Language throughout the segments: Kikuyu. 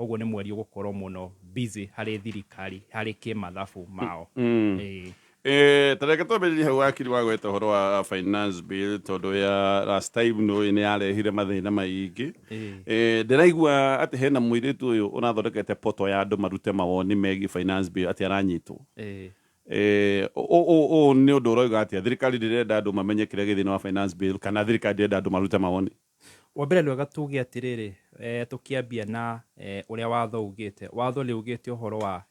Koguo nĩ mweri ũgũkorwo mũno busy harĩ thirikari harĩ kĩmathabu mao. Ĩĩ. Tareke twambĩrĩrie hau wakiri wa gweta ũhoro wa finance bill, tondũ ya last time nĩ yarehire mathĩna maingĩ. Ndĩraigua atĩ hena mũirĩtu ũyũ ũrathondekete poto ya andũ marute mawoni megiĩ finance bill atĩ aranyitwo. Ũũ nĩ ũndũ ũroiga atĩa? Thirikari ndĩrenda andũ mamenye kĩrĩa gĩ thĩinĩ wa finance bill, kana thirikari ndĩrenda andũ marute mawoni? Wa mbere, nĩ wega tuge atĩrĩrĩ, tũkĩambia na ũrĩa watho ugĩte. Watho nĩ ugĩte ũhoro wa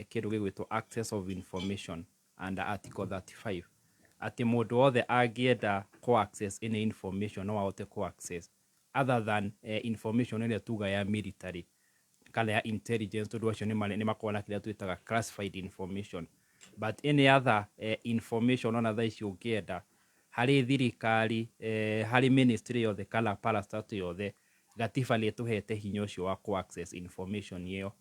kĩndũ gĩgwĩtwo access of information under article 35, atĩ mũndũ wothe angĩenda kũ access any information no ahote kũ access, other than information ĩrĩa tuga ya military kana ya intelligence, tondũ acio nĩ makoragwo na kĩrĩa twĩtaga classified information. But any other information, ona thaa ici ũngĩenda harĩ thirikari, harĩ ministry yothe kana parastatal yothe, gatiba nĩ ĩtũhete hinya ũcio wa kũ access information ĩyo.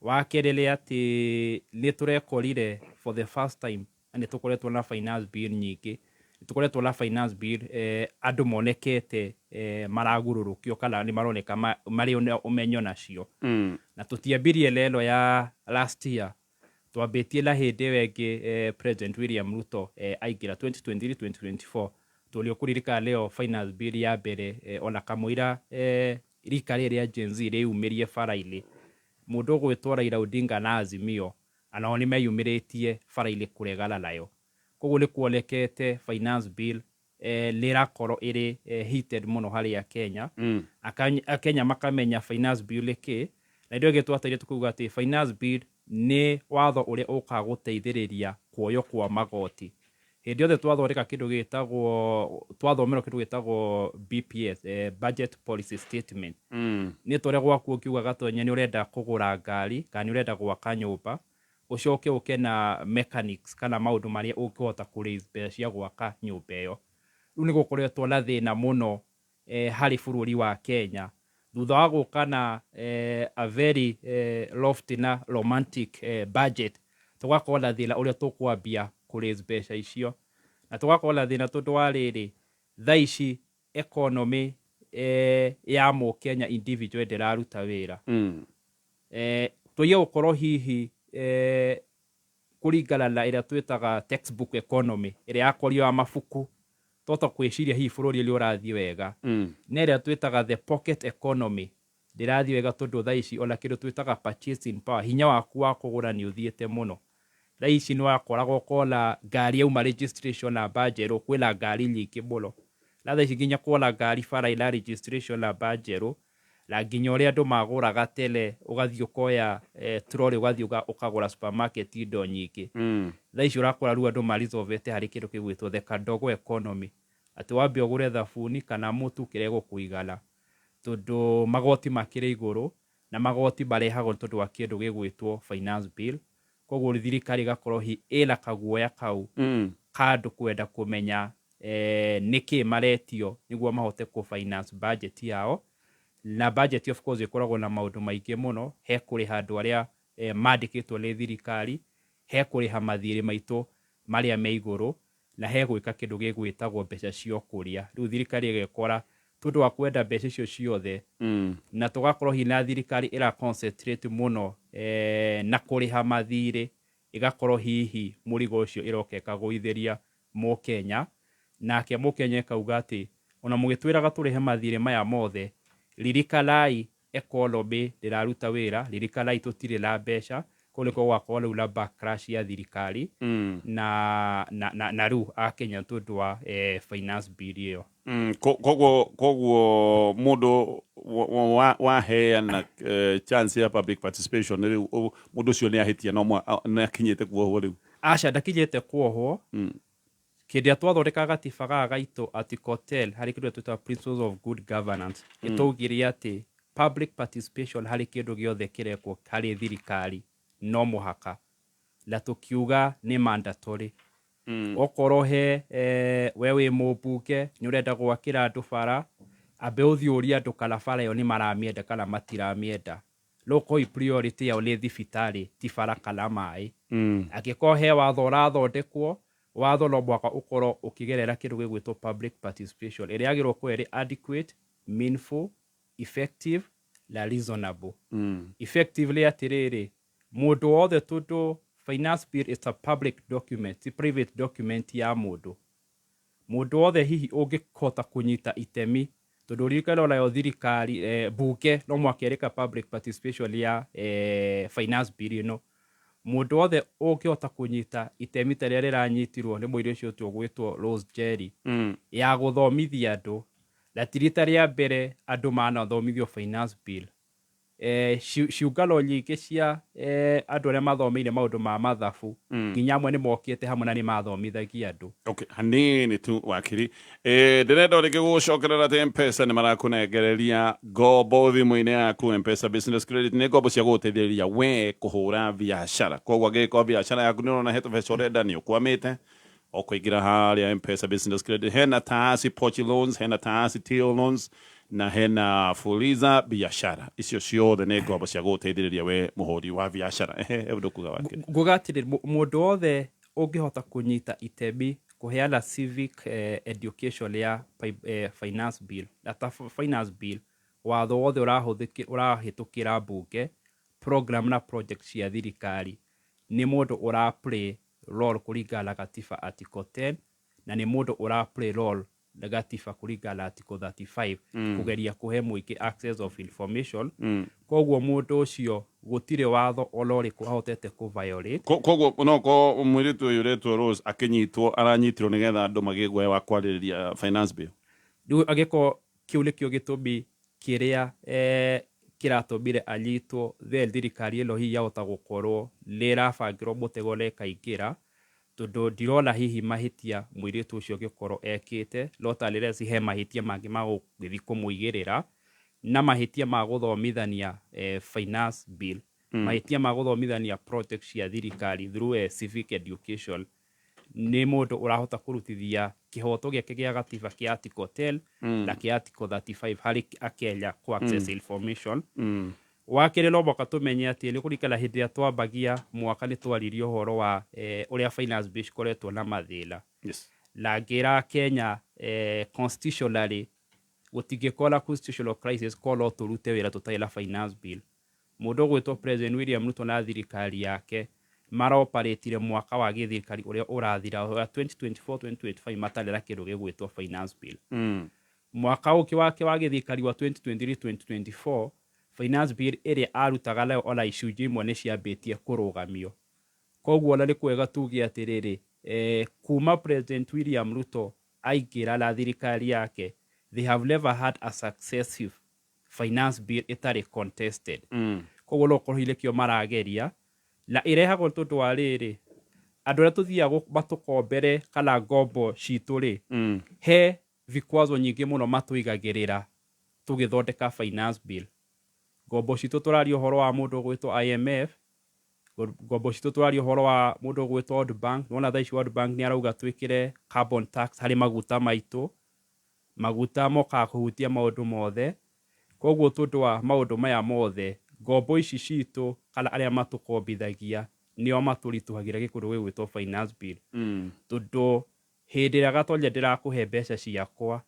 Wa kerĩ nĩ atĩ nĩ tũrekorire for the first time, na nĩ tũkoretwo na finance bill nyingĩ, nĩ tũkoretwo na finance bill andũ monekete maragurũrũkio kana nĩ maroneka marĩ na ũmenyo nacio. Na tũtiambirie lelo ya last year, twambĩtie na hĩndĩ ĩyo ĩngĩ President William Ruto aingĩra 2023 2024. Tũrĩ ũkũririkana nĩyo finance bill ya mbere ona kamũira rika rĩrĩ rĩa Gen Z rĩyumĩrie bara-inĩ. Mũndũ ũgwĩtwo Raila Odinga na Azimio anao nĩ meyumĩrĩtie bara-inĩ kũregana nayo. Koguo nĩ kuonekete finance bill nĩ ĩrakorwo ĩrĩ heated mũno harĩ Akenya. Akenya makamenya finance bill nĩ kĩ. Na hĩndĩ ĩyo ĩngĩ twataire tũkauga atĩ finance bill nĩ watho ũrĩa ũkaga gũteithĩrĩria kuoywo kwa magoti. Hĩndĩ yothe twathondeka kĩndũ gĩtagwo, twathomerwo kĩndũ gĩtagwo BPS, budget policy statement, nĩ ta ũrĩa gwaku ũngiuga Gatonye nĩ ũrenda kũgũra ngari kana nĩ ũrenda gwaka nyũmba, ũcoke ũke na mechanics kana maũndũ marĩa ũngĩhota kũ raise mbeca cia gwaka nyũmba ĩyo. Rĩu nĩ gũkoretwo na thĩna mũno harĩ bũrũri wa Kenya thutha wa gũka na a very lofty na romantic budget, tũgakorwo na thĩna ũrĩa tũkwambia kũ raise mbeca icio, na tũgakorwo na thĩna tondũ wa rĩrĩ, thaa ici economy ya mũkenya individual ndĩraruta wĩra. Tũige gũkorwo hihi kũringana na ĩrĩa twĩtaga textbook economy, ĩrĩa yakorio ya mabuku, twahota gwĩciria hihi bũrũri ũrĩa ũrathiĩ wega. Na ĩrĩa twĩtaga the pocket economy ndĩrathiĩ wega, tondũ thaa ici ona kĩndũ twĩtaga purchasing power, hinya waku wa kũgũra, nĩ ũthiĩte mũno. Thaa ici nĩ wakoraga ũkona ngari yauma registration namba njerũ, kwĩna ngari nyingĩ mũno, na thaa ici nginya kuona ngari bara ina registration namba njerũ, na nginya ũrĩa andũ magũraga tene, ũgathiĩ ũkoya trolley, ũgathiĩ ũkagũra supermarket indo nyingĩ. Thaa ici ũrakora rĩu andũ maresolvete harĩ kĩndũ gĩgwĩtwo the kadogo economy, atĩ wambe ũgũre thabuni kana mũtu kĩrĩa gũkũigana, tondũ magoti makĩrĩ igũrũ, na magoti marehagwo nĩ tondũ wa kĩndũ gĩgwĩtwo finance bill. Koguo thirikari ĩgakorwo hi ĩna kaguoya kau ka andũ kwenda kũmenya nĩkĩ maretio nĩguo mahote kũ finance budget yao. Na budget of course ĩkoragwo na maũndũ maingĩ mũno: he kũrĩha andũ arĩa mandĩkĩtwo nĩ thirikari, he kũrĩha mathirĩ maitũ marĩa me igũrũ, na he gwĩka kĩndũ gĩgwĩtagwo mbeca cia ũkũria. Rĩu thirikari ĩgekora tondũ wa kwenda mbeca icio ciothe, na tũgakorwo hihi na thirikari ĩra concentrate mũno na kũrĩha mathirĩ, ĩgakorwo hihi mũrigo ũcio ĩroka ĩkagũithĩria mũkenya, nake mũkenya ĩkauga atĩ ona mũgĩtwĩraga tũrĩhe mathirĩ maya mothe, ririkanai economy ndĩraruta wĩra, ririkanai tũtirĩ na mbeca. Kũu nĩkuo gũgakorwo rĩu na backlash ya thirikari na rĩu akenya tondũ wa finance bill ĩyo. Koguo mũndũ waheana chance ya public participation, rĩu mũndũ ũcio nĩ ahĩtia, no nĩ akinyĩte kuohwo rĩu? Aca, ndakinyĩte kuohwo. Hĩndĩ ĩrĩa twathondekaga gatiba gaka gaitũ, article 10 harĩ kĩndũ twĩtaga principles of good governance, nĩ twaugire atĩ public participation harĩ kĩndũ gĩothe kĩrekwo harĩ thirikari no mũhaka, na tũkiuga nĩ mandatory. Okorwo he we wĩ mũmbunge, nĩ ũrenda gwakĩra andũ bara, ambe ũthiĩ ũrie andũ kana bara ĩyo nĩ maramĩenda kana matiramĩenda. No ũkorwo priority yao nĩ thibitarĩ, ti bara kana maĩ. Angĩkorwo he watho ũrathondekwo, watho no mũhaka ũkorwo ũkĩgerera kĩndũ gĩgwĩtwo public participation, ĩrĩa yagĩrĩirwo gũkorwo ĩrĩ adequate, meaningful, effective. na reasonable. Effectively atĩrĩrĩ, mũndũ wothe, tondũ finance bill is a public document, ti private document ya mũndũ. Mũndũ wothe hihi ũngĩhota kũnyita itemi, tondũ ririkana onayo thirikari, bunge no mwaka ĩrĩka public participation ya finance bill ĩno. Mũndũ wothe ũngĩhota kũnyita itemi ta rĩrĩa rĩranyitirwo nĩ mũirĩtu ũcio ũgwĩtwo Rose Njeri ya gũthomithia andũ, na ti rita rĩa mbere andũ manathomithio finance bill. Ciũngano nyingĩ cia andũ arĩa mathomeire maũndũ ma mathabu, nginya amwe nĩ mokĩte hamwe na nĩ mathomithagia andũ. Okay, hanini tu wakiri. Ndĩrenda o rĩngĩ gũgũcokerera atĩ Mpesa nĩ marakũnengereria ngombo thimũ-inĩ yaku. Mpesa Business Credit nĩ ngombo cia gũgũteithĩrĩria we kũhũra biacara. Koguo angĩgĩkorwo biacara yaku nĩ ũrona he tũbeca ũrenda nĩ ũkwamĩte, ũkũingĩra harĩa Mpesa Business Credit. Hena Taasi Pochi Loans, hena Taasi Till Loans na hena Fuliza Biashara. Icio ciothe nĩ ngombo cia gũgũteithĩrĩria we mũhũri wa biacara. Ehe, ũndũ kuga wakiri. Nguga atĩrĩ, mũndũ wothe ũngĩhota kũnyita itemi kũheana civic education ya finance bill, na ta finance bill, watho wothe ũrahĩtũkĩra mbunge, program na project cia thirikari, nĩ mũndũ ũra play role kũringana na gatiba article 10, na nĩ mũndũ ũra play role na gatiba kũringana na article 35, kũgeria kũhe mũingĩ access of information. Koguo mũndũ ũcio gũtirĩ watho ona ũrĩkũ ahotete kũ violate. Koguo no ko mũirĩtu ũyũ ũretwo Rose akĩnyitwo, aranyitirwo nĩgetha andũ magĩe guoya wa kwarĩrĩria finance bill. Rĩu angĩkorwo kĩu nĩkĩo gĩtũmi kĩrĩa kĩratũmire anyitwo, then thirikari ĩno hihi yahota gũkorwo nĩ ĩrabangĩrwo mũtego na ĩkaingĩra, tondũ ndirona hihi mahĩtia mũirĩtu ũcio angĩkorwo ekĩte, no unless he mahĩtia mangĩ ma gũgĩthiĩ kũmũigĩrĩra, na mahĩtia ma gũthomithania finance bill, mahĩtia ma gũthomithania project cia thirikari through civic education, nĩ mũndũ ũrahota kũrutithia kĩhoto gĩake gĩa gatiba kĩa article 10 na kĩa article 35 harĩ akenya kũ access information. Wa kerĩ, no mũhaka tũmenye atĩ nĩ kũringana hĩndĩ ĩrĩa twambagia mwaka nĩ twaririe ũhoro wa ũrĩa finance bill cikoretwo na mathĩna. Na ngĩra Kenya, constitutionally gũtingĩkorwo na constitutional crisis, korwo no tũrute wĩra tũtarĩ na finance bill. Mũndũ ũgwĩtwo President William Ruto na thirikari yake maroparatire mwaka wa gĩthirikari ũrĩa ũrathira wa 2024 2025 matarĩ na kĩndũ gĩgwĩtwo finance bill. Mwaka ũngĩ wake wa gĩthirikari wa 2023 2024, finance bill ĩrĩa arutaga nayo ona icunjĩ imwe nĩ ciambĩtie kũrũgamio. Koguo ona nĩ kwega tuge atĩrĩrĩ, kuma President William Ruto aingĩra na thirikari yake, they have never had a successive finance bill ĩtarĩ contested. Koguo no korwo nĩkĩo marageria, na ĩrehagwo tondũ wa rĩrĩ, andũ arĩa tũthiaga matũkombere kana ngombo citũ rĩ, he vikwazo nyingĩ mũno matũigagĩrĩra tũgĩthondeka finance bill. Ngombo citũ, tũraria ũhoro wa mũndũ ũgwĩtwo IMF, ngombo citũ, tũraria ũhoro wa mũndũ ũgwĩtwo World Bank. Nĩwona thaa ici World Bank nĩ arauga twĩkĩre carbon tax harĩ maguta maitũ. Maguta mokaga kũhutia maũndũ mothe. Koguo tondũ wa maũndũ maya mothe, ngombo ici citũ kana arĩa matũkombithagia nĩo matũritũhagĩra gĩkũndũ gĩgwĩtwo finance bill, tondũ hĩndĩ ĩrĩa gatonya ndĩrakũhe mbeca ciakwa,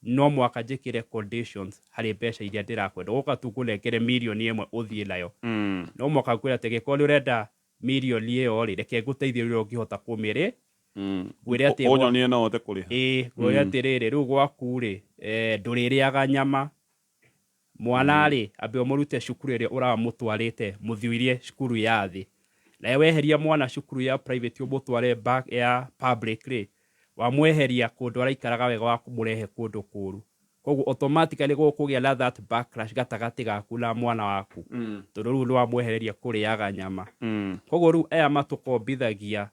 no mwaka njĩkĩre conditions harĩ mbeca iria ndĩrakwenda. Gũka tu ngũnengere mirioni 1 ũthiĩ nayo, no mwaka ngwĩra atĩ angĩkorwo nĩ ũrenda mirioni ĩyo rĩ, reke ngũteithie ũrĩa ũngĩhota kũmĩrĩ. Ngwĩre atĩ Ũnyonie no ũhote kũrĩha. Ĩĩ, ngwĩre atĩrĩrĩ, rĩu gwaku rĩ, ndũrĩrĩaga nyama. Mwana rĩ, ambe ũmũrute cukuru ĩrĩa ũramũtwarĩte, mũthiũrie cukuru ya thĩ. Nawe weheria mwana cukuru ya private ũmũtware back ya public rĩ, wamweheria kũndũ araikaraga wega, wa kũmũrehe kũndũ kũru. Koguo automatically gũkũgĩa na that backlash gatagatĩ gaku na mwana waku, tondũ rĩu nĩ wamwehereria kũrĩaga nyama. Koguo rĩu aya matũkombithagia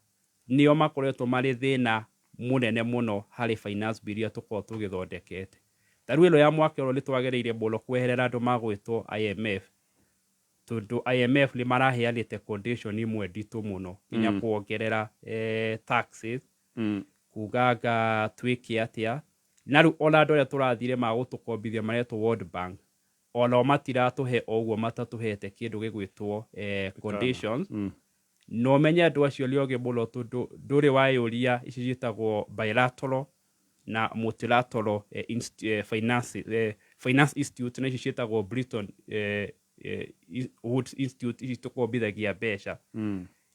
nĩo makoretwo marĩ thĩna mũnene mũno harĩ finance bill iria tũkoragwo tũgĩthondekete. Ta rĩu ĩno ya mwaka ĩno nĩ twagereire mũno kweherera andũ magwĩtwo IMF, tondũ IMF nĩ maraheanĩte condition imwe nditũ mũno, nginya kuongerera taxes, kuganga twĩke atĩa. Na rĩu ona andũ arĩa tũrathire magũtũkombithia maretwo World Bank, onao matiratũhe o ũguo matatũhete kĩndũ gĩgwĩtwo conditions. Na ũmenye andũ acio nĩ ogĩ mũno, tondũ ndũrĩ wayũria ici ciĩtagwo bilateral na multilateral finance, Finance Institute na ici ciĩtagwo Bretton Woods Institute, ici tũkombithagia mbeca,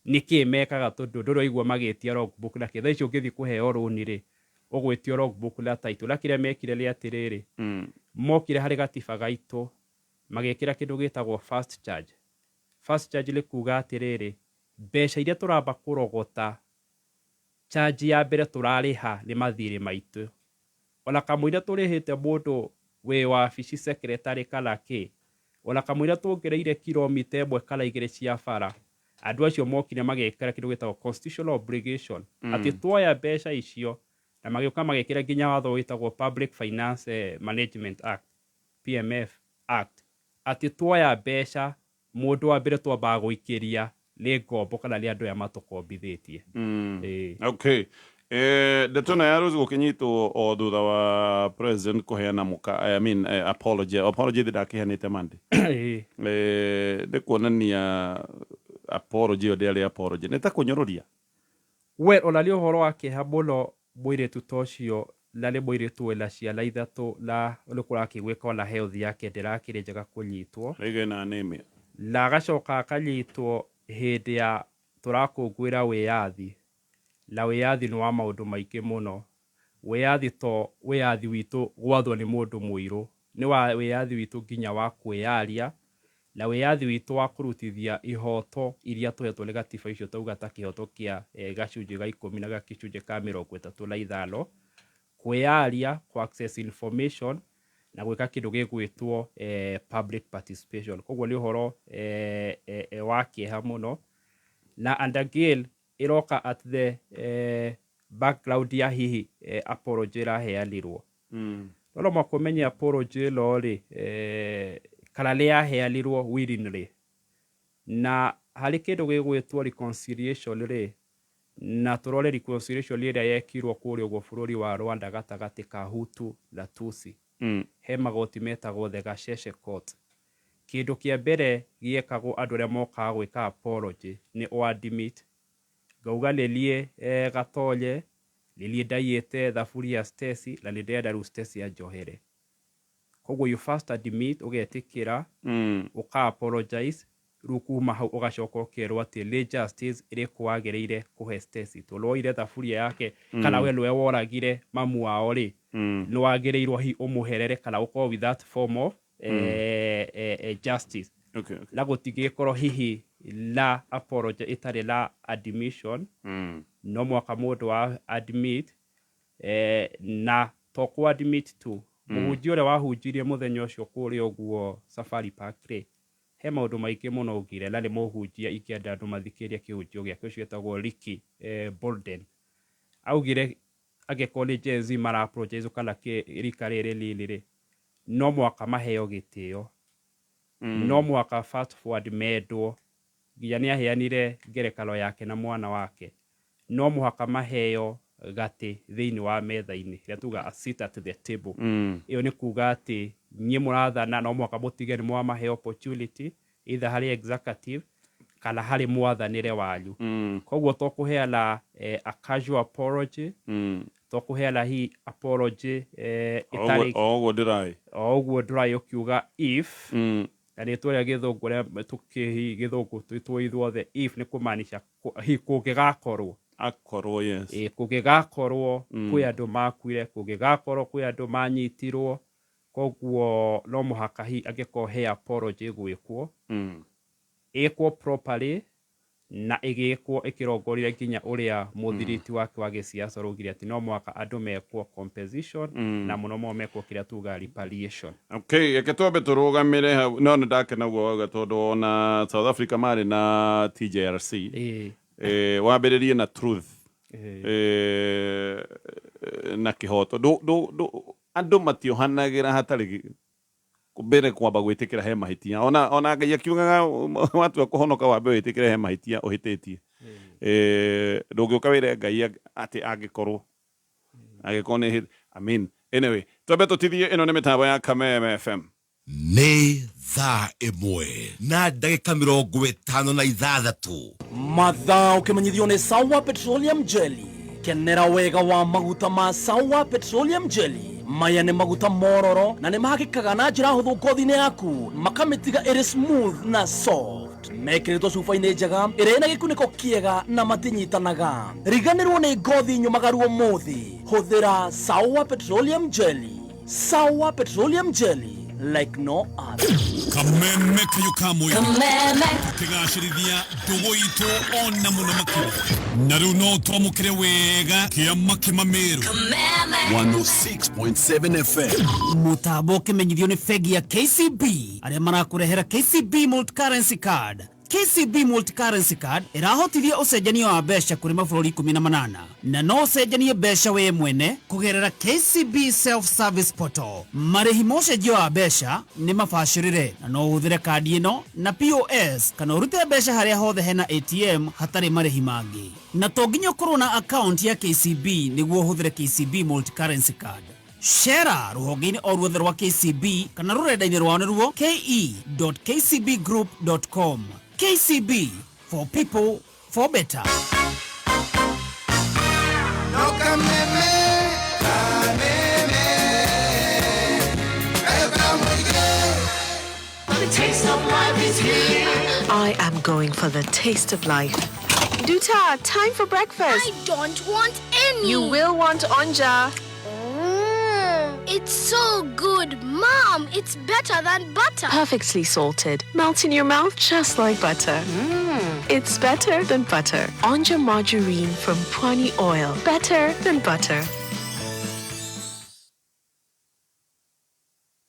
nĩkĩ mekaga? Tondũ ndũraigua magĩtia logbook na kĩ. Thaa ici ũngĩthiĩ kũheo rũni rĩ, ũgwĩtio logbook na title. Na kĩrĩa mekire nĩ atĩrĩrĩ, mokire harĩ gatiba gaitũ magĩkĩra kĩndũ gĩtagwo fast charge. Fast charge nĩ kuga atĩrĩrĩ, mbeca iria tũramba kũrogota, charge ya mbere tũrarĩha nĩ mathirĩ maitũ. Ona kamũira tũrĩhĩte mũndũ wĩ wabici, secretary kana kĩ, ona kamũira tuongereire kilomita 1 kana 2 cia bara, andũ acio mokire magĩkĩra kĩndũ gĩtagwo constitutional obligation, atĩ tuoya mbeca icio, na magĩũka magĩkĩra nginya watho wĩtagwo Public Finance Management Act, PMF Act, atĩ tuoya mbeca, mũndũ wa mbere twambaga gũikĩria nĩ ngombo kana nĩ andũ aya matũkombithĩtie. Ĩĩ. Okay, ndeto ĩno ya Rose gũkĩnyitwo o thutha wa president kũheana mũka, I mean, apology, apology thĩ ndakĩheanĩte Monday. Nĩ kuonania apology ĩyo ndĩarĩ apology, nĩ ta kũnyũrũria. Well, ona nĩ ũhoro wa kĩeha mũno, mũirĩtu ta ũcio, na nĩ mũirĩtu wĩna ciana ithatũ, na nĩ kũrakĩiguĩka ona health yake ndĩrakĩrĩ njega, kũnyitwo rĩngĩ na anemia, na agacoka akanyitwo hĩndĩ ya tũrakũngũĩra wĩyathi. Na wĩyathi nĩ wa maũndũ maingĩ mũno. Wĩyathi to wĩyathi witũ gwathwo nĩ mũndũ mũirũ, nĩ wa wĩyathi witũ nginya wa kwĩyaria, na wĩyathi witũ wa kũrutithia ihoto iria tũhetwo nĩ gatiba icio tauga, ta kĩhoto kĩa gacunjĩ ga 10 na gacunjĩ ka 35, kwĩyaria, ku access information na gwĩka kĩndũ gĩgwĩtwo public participation. Koguo nĩ ũhoro wa kĩeha mũno, na and again ĩroka at the background ya hihi apology ĩraheanirwo. No mũhaka ũmenye apology ĩno rĩ, kana nĩ yaheanirwo willingly, na harĩ kĩndũ gĩgwĩtwo reconciliation rĩ, na tũrore reconciliation ĩrĩa yekirwo kũrĩa ũguo bũrũri wa Rwanda gatagatĩ ka Hutu na Tutsi. He magoti metagwo the Gacaca Court. Kĩndũ kĩa mbere gĩekagwo andũ arĩa mokaga gwĩka apology nĩ o admit, ngauga nĩ niĩ Gatonye, nĩ niĩ ndaiyĩte thaburia Stacy, na nĩ ndĩrenda rĩu Stacy anjohere. Koguo you first admit, ũgetĩkĩra, ũka apologize. Rĩu kuma hau ũgacoka ũkerwo atĩ nĩ justice ĩrĩkũ wagĩrĩire kũhe Stacy, tondũ woire thaburia yake kana we nĩwe woragire mamu wao rĩ, nĩ wagĩrĩirwo hihi ũmũherere kana ũkorwo with that form of justice. Na gũtingĩkorwo hihi na apology ĩtarĩ na admission. No mwaka mũndũ wa admit, na to kũ admit tu. Mũhunjia ũrĩa wahunjirie mũthenya ũcio kũrĩa ũguo Safari Park rĩ, he maũndũ maingĩ mũno augire, na nĩ mũhunjia ingĩenda andũ mathikĩrĩrie kĩhunjio gĩake, ũcio etagwo Ricky Bolden. Augire angĩkorwo nĩ Gen Z mara apologize kana rika rĩrĩ rĩnini rĩ, no mũhaka maheo gĩtĩo, no mũhaka fast forward mendwo. Nginya nĩ aheanire ngerekano yake na mwana wake, no mũhaka maheo gatĩ thĩinĩ wa metha-inĩ, ĩrĩa tuga a seat at the table. Ĩyo nĩ kuga atĩ inyuĩ mũrathana, no mũhaka mũtige nĩ mwamahe opportunity either harĩ executive kana harĩ mwathanĩre wanyu. Koguo to kũheana a casual apology, to kũheana hi apology ĩtarĩ o ũguo ndĩraĩ o ũguo dry, ũkiuga if, na rĩtwa rĩa gĩthũngũ rĩa tũkĩhi gĩthũngũ twĩtwo ithuothe, if nĩ kũmaanisha hihi kũngĩgakorwo. Akorwo, yes. Ĩ, kũngĩgakorwo kwĩ andũ makuire, kũngĩgakorwo kwĩ andũ manyitirwo. Koguo no mũhaka hihi angĩkorwo he apology ĩgwĩkwo, ĩkwo properly na ĩgĩkwo ĩkĩrongoreire nginya ũrĩa mũthiriti wake wa gĩsiasa ũraugire atĩ no mũhaka andũ mekwo compensation, na mũno mũno mekwo kĩrĩa tugaga reparation. Okay, reke twambe tũrũgamĩre hau. No nĩ ndakena ũguo wauga, tondũ ona South Africa marĩ na TJRC. Wambĩrĩrie na truth na kĩhoto. Andũ matiohanagĩra hatarĩ mbere kwamba gwĩtĩkĩra he mahĩtia. Ona Ngai akiugaga watua kũhonoka, wambe wĩtĩkĩre he mahĩtia ũhĩtĩtie. Ndũngĩũka wĩre Ngai atĩ angĩkorwo nĩ I mean, anyway, twambe tũtithie. Ĩno nĩ mĩtambo ya Kameme FM. Nĩ thaa 1:56. Mathaa ũkĩmenyithio nĩ Sawa Petroleum Jelly. Kenera wega wa maguta ma Sawa Petroleum Jelly. Maya nĩ maguta mororo na nĩ mahakĩkaga na njĩra hũthũ ngothi-inĩ yaku, makamĩtiga ĩrĩ smooth na soft. Mekĩrĩtwo cuba-inĩ njega ĩrĩa ĩna gĩkunĩko kĩega na matinyitanaga. Riganĩrwo nĩ ngothi nyũmagaru ũmũthĩ. Hũthĩra Sawa Petroleum Jelly. Sawa Petroleum Jelly, like no other. Kameme kayo kamwe tukigacĩrithia ndũgũ itũ ona mũno makĩria na rĩu no twamũkĩre wega kĩama kĩmamĩrũ 106.7 FM. Mutambo ũkĩmenyithio nĩ bengi ya KCB arĩa marakũrehera KCB Multi-Currency Card. KCB Multi-Currency Card ĩrahotithia ũcenjania wa mbeca kũrĩ mabũrũri 18 na no ũcenjanie mbeca we mwene kũgerera KCB Self-Service Portal. Marĩhi ma ũcenjia wa mbeca nĩ mabacĩrĩre na no ũhũthĩre kandi ĩno na POS kana ũrute mbeca harĩa hothe hena ATM hatarĩ marĩhi mangĩ. Na to nginya ũkorwo na akaunti ya KCB nĩguo ũhũthĩre KCB Multi-Currency Card. Shera rũhonge-inĩ o ruothe rwa KCB kana rũrenda-inĩ rwao nĩruo ke.kcbgroup.com. KCB, for people, for better. The taste of life is here. I am going for the taste of life. Duta, time for breakfast. I don't want any. You will want onja. It's so good. Mom, it's better than butter. Perfectly salted. Melts in your mouth just like butter. It's better than butter. Onja margarine from Pwani Oil. Better than butter.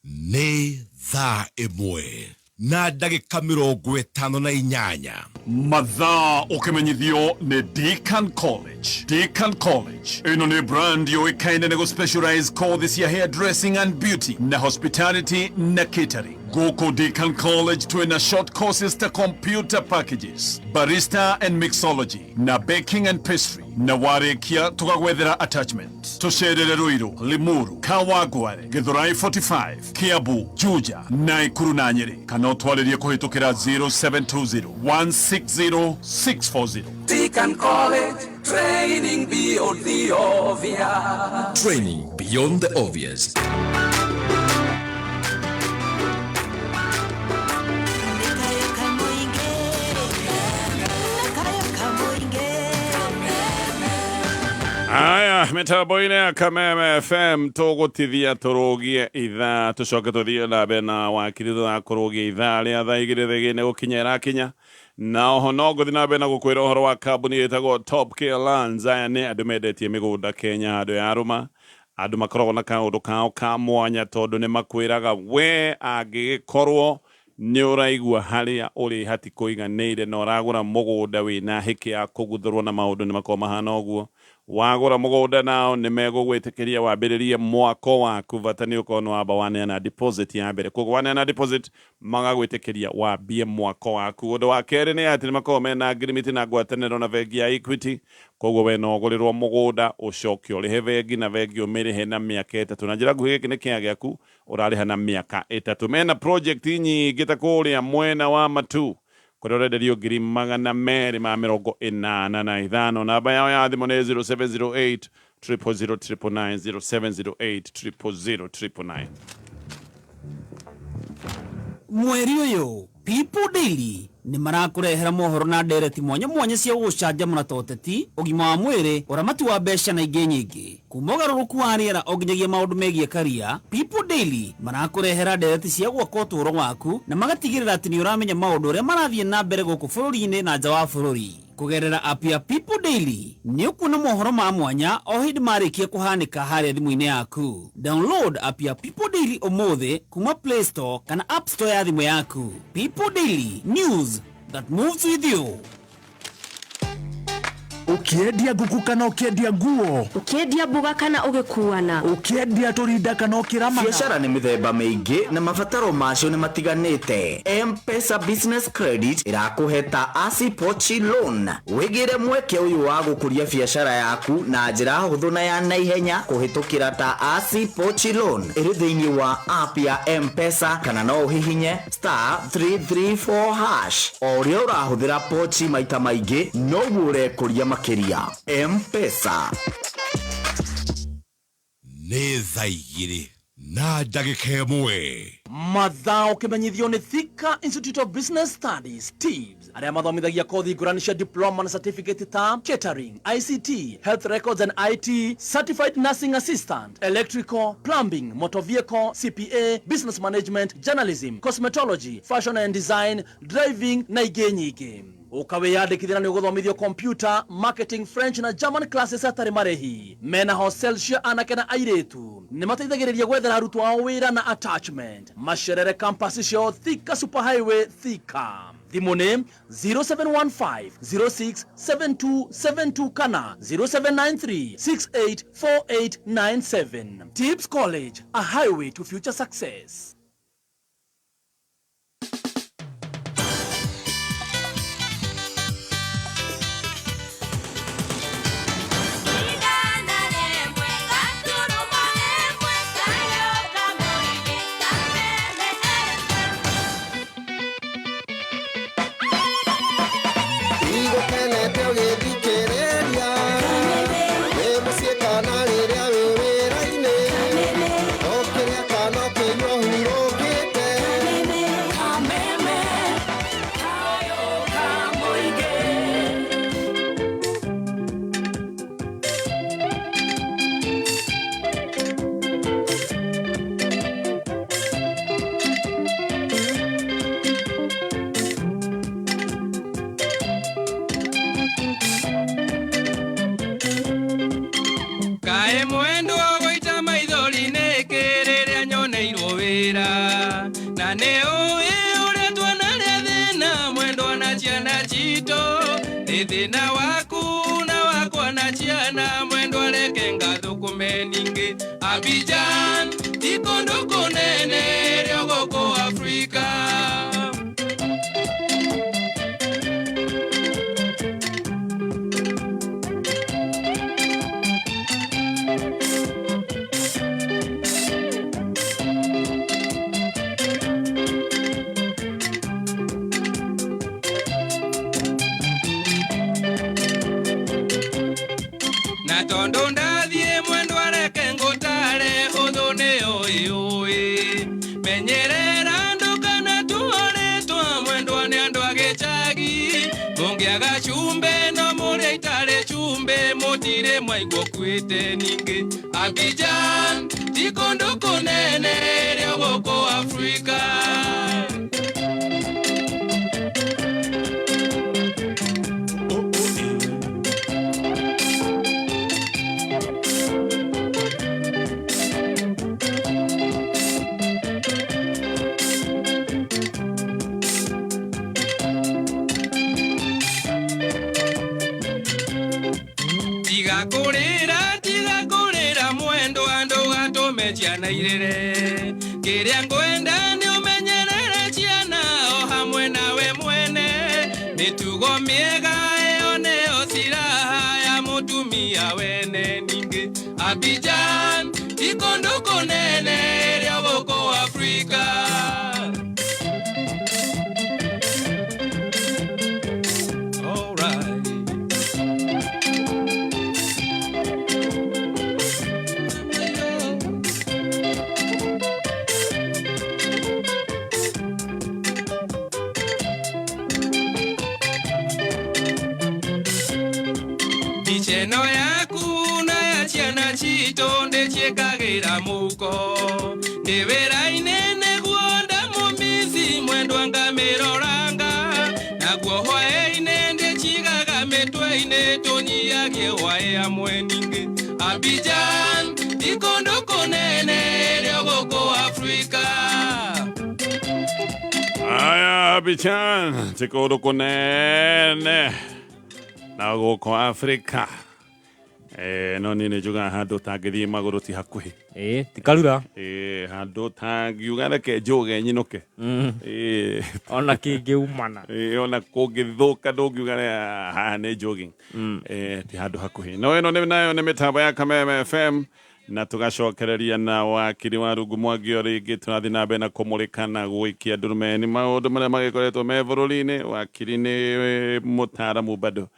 Nĩ thaa 1 na ndagĩka 58. Mathaa ũkĩmenyithio nĩ Deacon College. Deacon College ĩno nĩ brand yũĩkaine nĩ gũ-specialize kothi cia hairdressing and beauty na hospitality na catering. Gũkũ Deacon College twĩna short courses ta computer packages, barista and mixology na baking and pastry, na warĩkia tũgagwethera attachment. Tũcerere Ruiru, Limuru, Kawangware, Githurai 45, Kiambu, Juja, Naikuru na Nyeri, kana ũtwarĩrie kũhĩtũkĩra 0720 160 640. Deacon College, training beyond the obvious. Training beyond the obvious. Aya, mĩtambo-inĩ ya Kameme FM tũgũtithia tũrũgie ithaa tũcoke tũthiĩ na mbere na wakiri thutha kũrũgia ithaa rĩa thaa igĩrĩ thĩgĩ gũkinya ĩrakinya na oho no ngũthiĩ na mbere na gũkwĩra ũhoro wa kambuni ĩtagwo Top Care Lands. Aya nĩ andũ mendetie mĩgũnda Kenya handũ ya rũma, andũ makoragwo na kaũndũ kao ka mwanya tondũ nĩ makwĩraga we angĩgĩkorwo nĩ ũraigua harĩa ũrĩ hatikũiganĩire na ũragũra mũgũnda wĩna hĩkĩ ya kũguthũrwo na maũndũ nĩ makoragwo mahana ũguo. Wagũra mũgũnda nao nĩ megũgwĩtĩkĩria wambĩrĩrie mwako waku, bata nĩ ũkorwo nĩ wamba waneana deposit ya mbere. Koguo waneana deposit magagwĩtĩkĩria wambie mwako waku. Ũndũ wa kerĩ nĩ atĩ nĩ makoragwo mena agreement na ngwatanĩro na bengi ya Equity, koguo we no ũgũrĩrwo mũgũnda ũcoke ũrĩhe bengi na bengi ũmĩrĩhe na mĩaka 3. Na njĩra nguhĩ gĩkĩ nĩ kĩa gĩaku ũrarĩha na mĩaka 3. Mena project nyingĩ ta kũrĩa mwena wa Matu kũrĩa ũrenderio 285,000. Namba yao ya thimũ nĩ 0708 000 999, 0708 000 999. Mweri ũyũ People Daily nĩ marakũrehera mohoro na ndereti mwanya mwanya cia gũgũcanjamũra ta ũteti, ũgima wa mwĩrĩ, ũramati wa mbeca na ingĩ nyingĩ. Kuma ũgarũrũku wa rĩera o nginyagia maũndũ megiĩ karia, People Daily marakũrehera ndereti cia gwaka ũtũũro waku na magatigĩrĩra atĩ nĩ ũramenya maũndũ ũrĩa marathiĩ na mbere gũkũ bũrũri-inĩ na nja wa bũrũri. Kũgerera app ya People Daily nĩ ũkuona mohoro ma mwanya o hĩndĩ marĩkia kũhanĩka harĩa thimũ-inĩ yaku. Download app ya People Daily ũmũthĩ kuma Play Store kana App Store ya thimũ yaku. People Daily, news that moves with you. Ukiendia nguku kana ukiendia nguo, ukiendia mboga kana ugikuana, ukiendia turinda kana ukiramaga. Biacara nĩ mĩthemba mĩingĩ na mabataro macio nĩ matiganĩte. M-Pesa Business Credit ĩrakũhe ta Asi Pochi Loan. Wĩgĩre mweke ũyũ wa gũkũria biacara yaku na njĩra hũthũ na ya naihenya kũhĩtũkĩra ta Asi Pochi Loan ĩrĩ thĩinĩ wa app ya M-Pesa, kana no ũhihinye *334#. O ũrĩa ũrahũthĩra pochi maita maingĩ noguo ũrekũria makĩria. M-Pesa. Nĩ thaa 2 na ndagĩka 1. Mathaa ũkĩmenyithio nĩ Thika Institute of Business Studies TIBS, arĩa mathomithagia kothi ngũrani cia diploma na certificate ta catering, ICT, health records and IT, certified nursing assistant, electrical, plumbing, motor vehicle, CPA, business management, journalism, cosmetology, fashion and design, driving na ingĩ nyingĩ. Ũkawĩyandĩkithia na nĩ ũgũthomithio computer, marketing, French na German classes hatarĩ marĩhi. Mena hostel cia anake na airĩtu. Nĩ mateithagĩrĩria gwethera arutwo ao wĩra na attachment. Macerere campus ciao Thika Super Highway, Thika. Thimũ nĩ 0715 067272 kana 0793 684897. Tips College, a highway to future success. Igũkenete ũgĩthikĩrĩria wĩ mũciĩ kana rĩrĩa wĩ wĩra-inĩ, ũkĩrĩa kana ũkĩnyua ũhurũkĩte. Kaĩ mwendwa gũita maithori nĩkĩ rĩrĩa nyoneirwo wĩra, na nĩ ũĩ ũrĩa tuonarĩa thĩna mwendwa na ciana citũ, nĩ thĩna waku na wakwa na ciana mwendwa, reke ngathũkũme ningĩ Abidjan ti kũndũ kũnene rĩo gũkũ Afrika. Na tondũ ndathiĩ mwendwa reke ngũtare ũthũ nĩ ũĩ ũĩ, menyerera andũ kana tuorĩtwa mwendwa nĩ andũ a gĩcagi, mũngĩaga cumbĩ no mũrĩa itarĩ cumbĩ mũtirĩ mwaigua ũkuĩte ningĩ. Abidjan ti kũndũ kũnene rĩo gũkũ Afrika. Tiga kũrĩra, tiga kũrĩra mwendwa, ndũgatũme ciana irĩre, kĩrĩa ngwenda nĩ ũmenyerere ciana o hamwe nawe mwene, mĩtugo mĩega ĩyo nĩyo silaha ya mũtumia wene ningĩ. Abidjan ti kũndũ kũnene rĩo gũkũ Afrika. All right. Mbica ĩno yaku na ya ciana citũ ndĩciĩkagĩra mũhuko, ndĩ wĩra-inĩ nĩguo ndamũmici mwendwa ngamĩroranga, naguo hwaĩ-inĩ ndĩcigaga mĩtwe-inĩ tũnyiagie hwaĩ hamwe ningĩ. Abidjan ti kũndũ kũnene rĩo gũkũ Afrika. Aya, Abidjan ti kũndũ kũnene na gũkũ Afrika. No niĩ nĩ njugaga handũ ũtangĩthiĩ magũrũ ti hakuhĩ. Ĩĩ, ti karura. Ĩĩ, handũ ũtangiuga reke njũge nyinũke. Ĩĩ. Ona kĩngĩumana. Ĩĩ, ona kũngĩthũka ndũngiuga haha nĩ jogging. Ti handũ hakuhĩ. No ĩno nĩ nayo nĩ mĩtambo ya Kameme FM na tũgacokereria na wakiri wa Rungu Mwangi o rĩngĩ tũrathiĩ na mbere na kũmũrĩka na gũikia ndurumeni maũndũ marĩa magĩkoretwo me bũrũri-inĩ. Wakiri nĩ mũtaaramu bado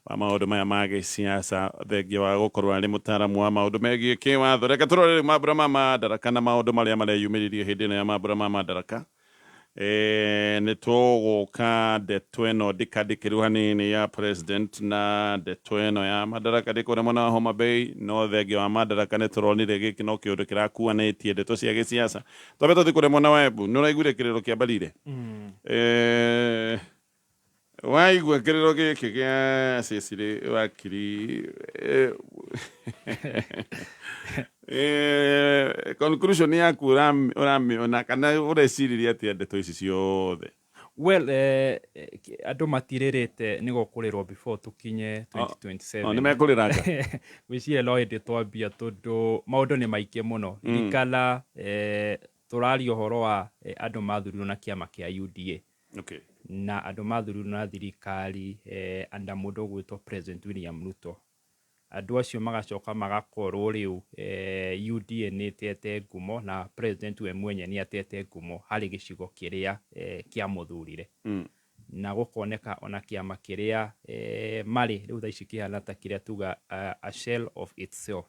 Wa maũndũ maya ma gĩsiasa, thengia wa gũkorwo arĩ mũtaaramu wa maũndũ megiĩ kĩwatho. Reke tũrore rĩu mambura ma Madaraka na maũndũ marĩa mareyumĩririe hĩndĩ ĩno ya mambura ma Madaraka. Nĩ tũgũka ndeto ĩno ndikandĩkĩru hanini ya president na ndeto ĩno ya Madaraka ndĩ kũrĩa mwena wa Homa Bay, no thengia wa Madaraka nĩ tũronire gĩkĩ no kĩũndũ kĩrakuanĩtie ndeto cia gĩsiasa. Twambe tũthiĩ kũrĩa mwena wa Embu. Nĩ ũraiguire kĩrĩro kĩa Mbarire? Waigua kĩrĩro gĩkĩ gĩa Cecily Wakiri, conclusion yaku ũramĩona kana ũreciririe atĩa ndeto ici ciothe? Well, andũ matirĩrĩte nĩ gũkũrĩrwo before tũkinye 2027. Oh, nĩ mekũrĩranga. Gwĩciria no hĩndĩ twambia tondũ maũndũ nĩ maingĩ mũno. Ririkana, tũraria ũhoro wa andũ mathurirwo na kĩama kĩa UDA. Na andũ mathurirwo na thirikari under mũndũ ũgwĩtwo President William Ruto. Andũ acio magacoka magakorwo rĩu UDA nĩ ĩtete ngumo na president we mwenye nĩ atete ngumo harĩ gĩcigo kĩrĩa kĩamũthurire. Na gũkoneka ona kĩama kĩrĩa marĩ rĩu thaa ici kĩhana ta kĩrĩa tuga a shell of itself,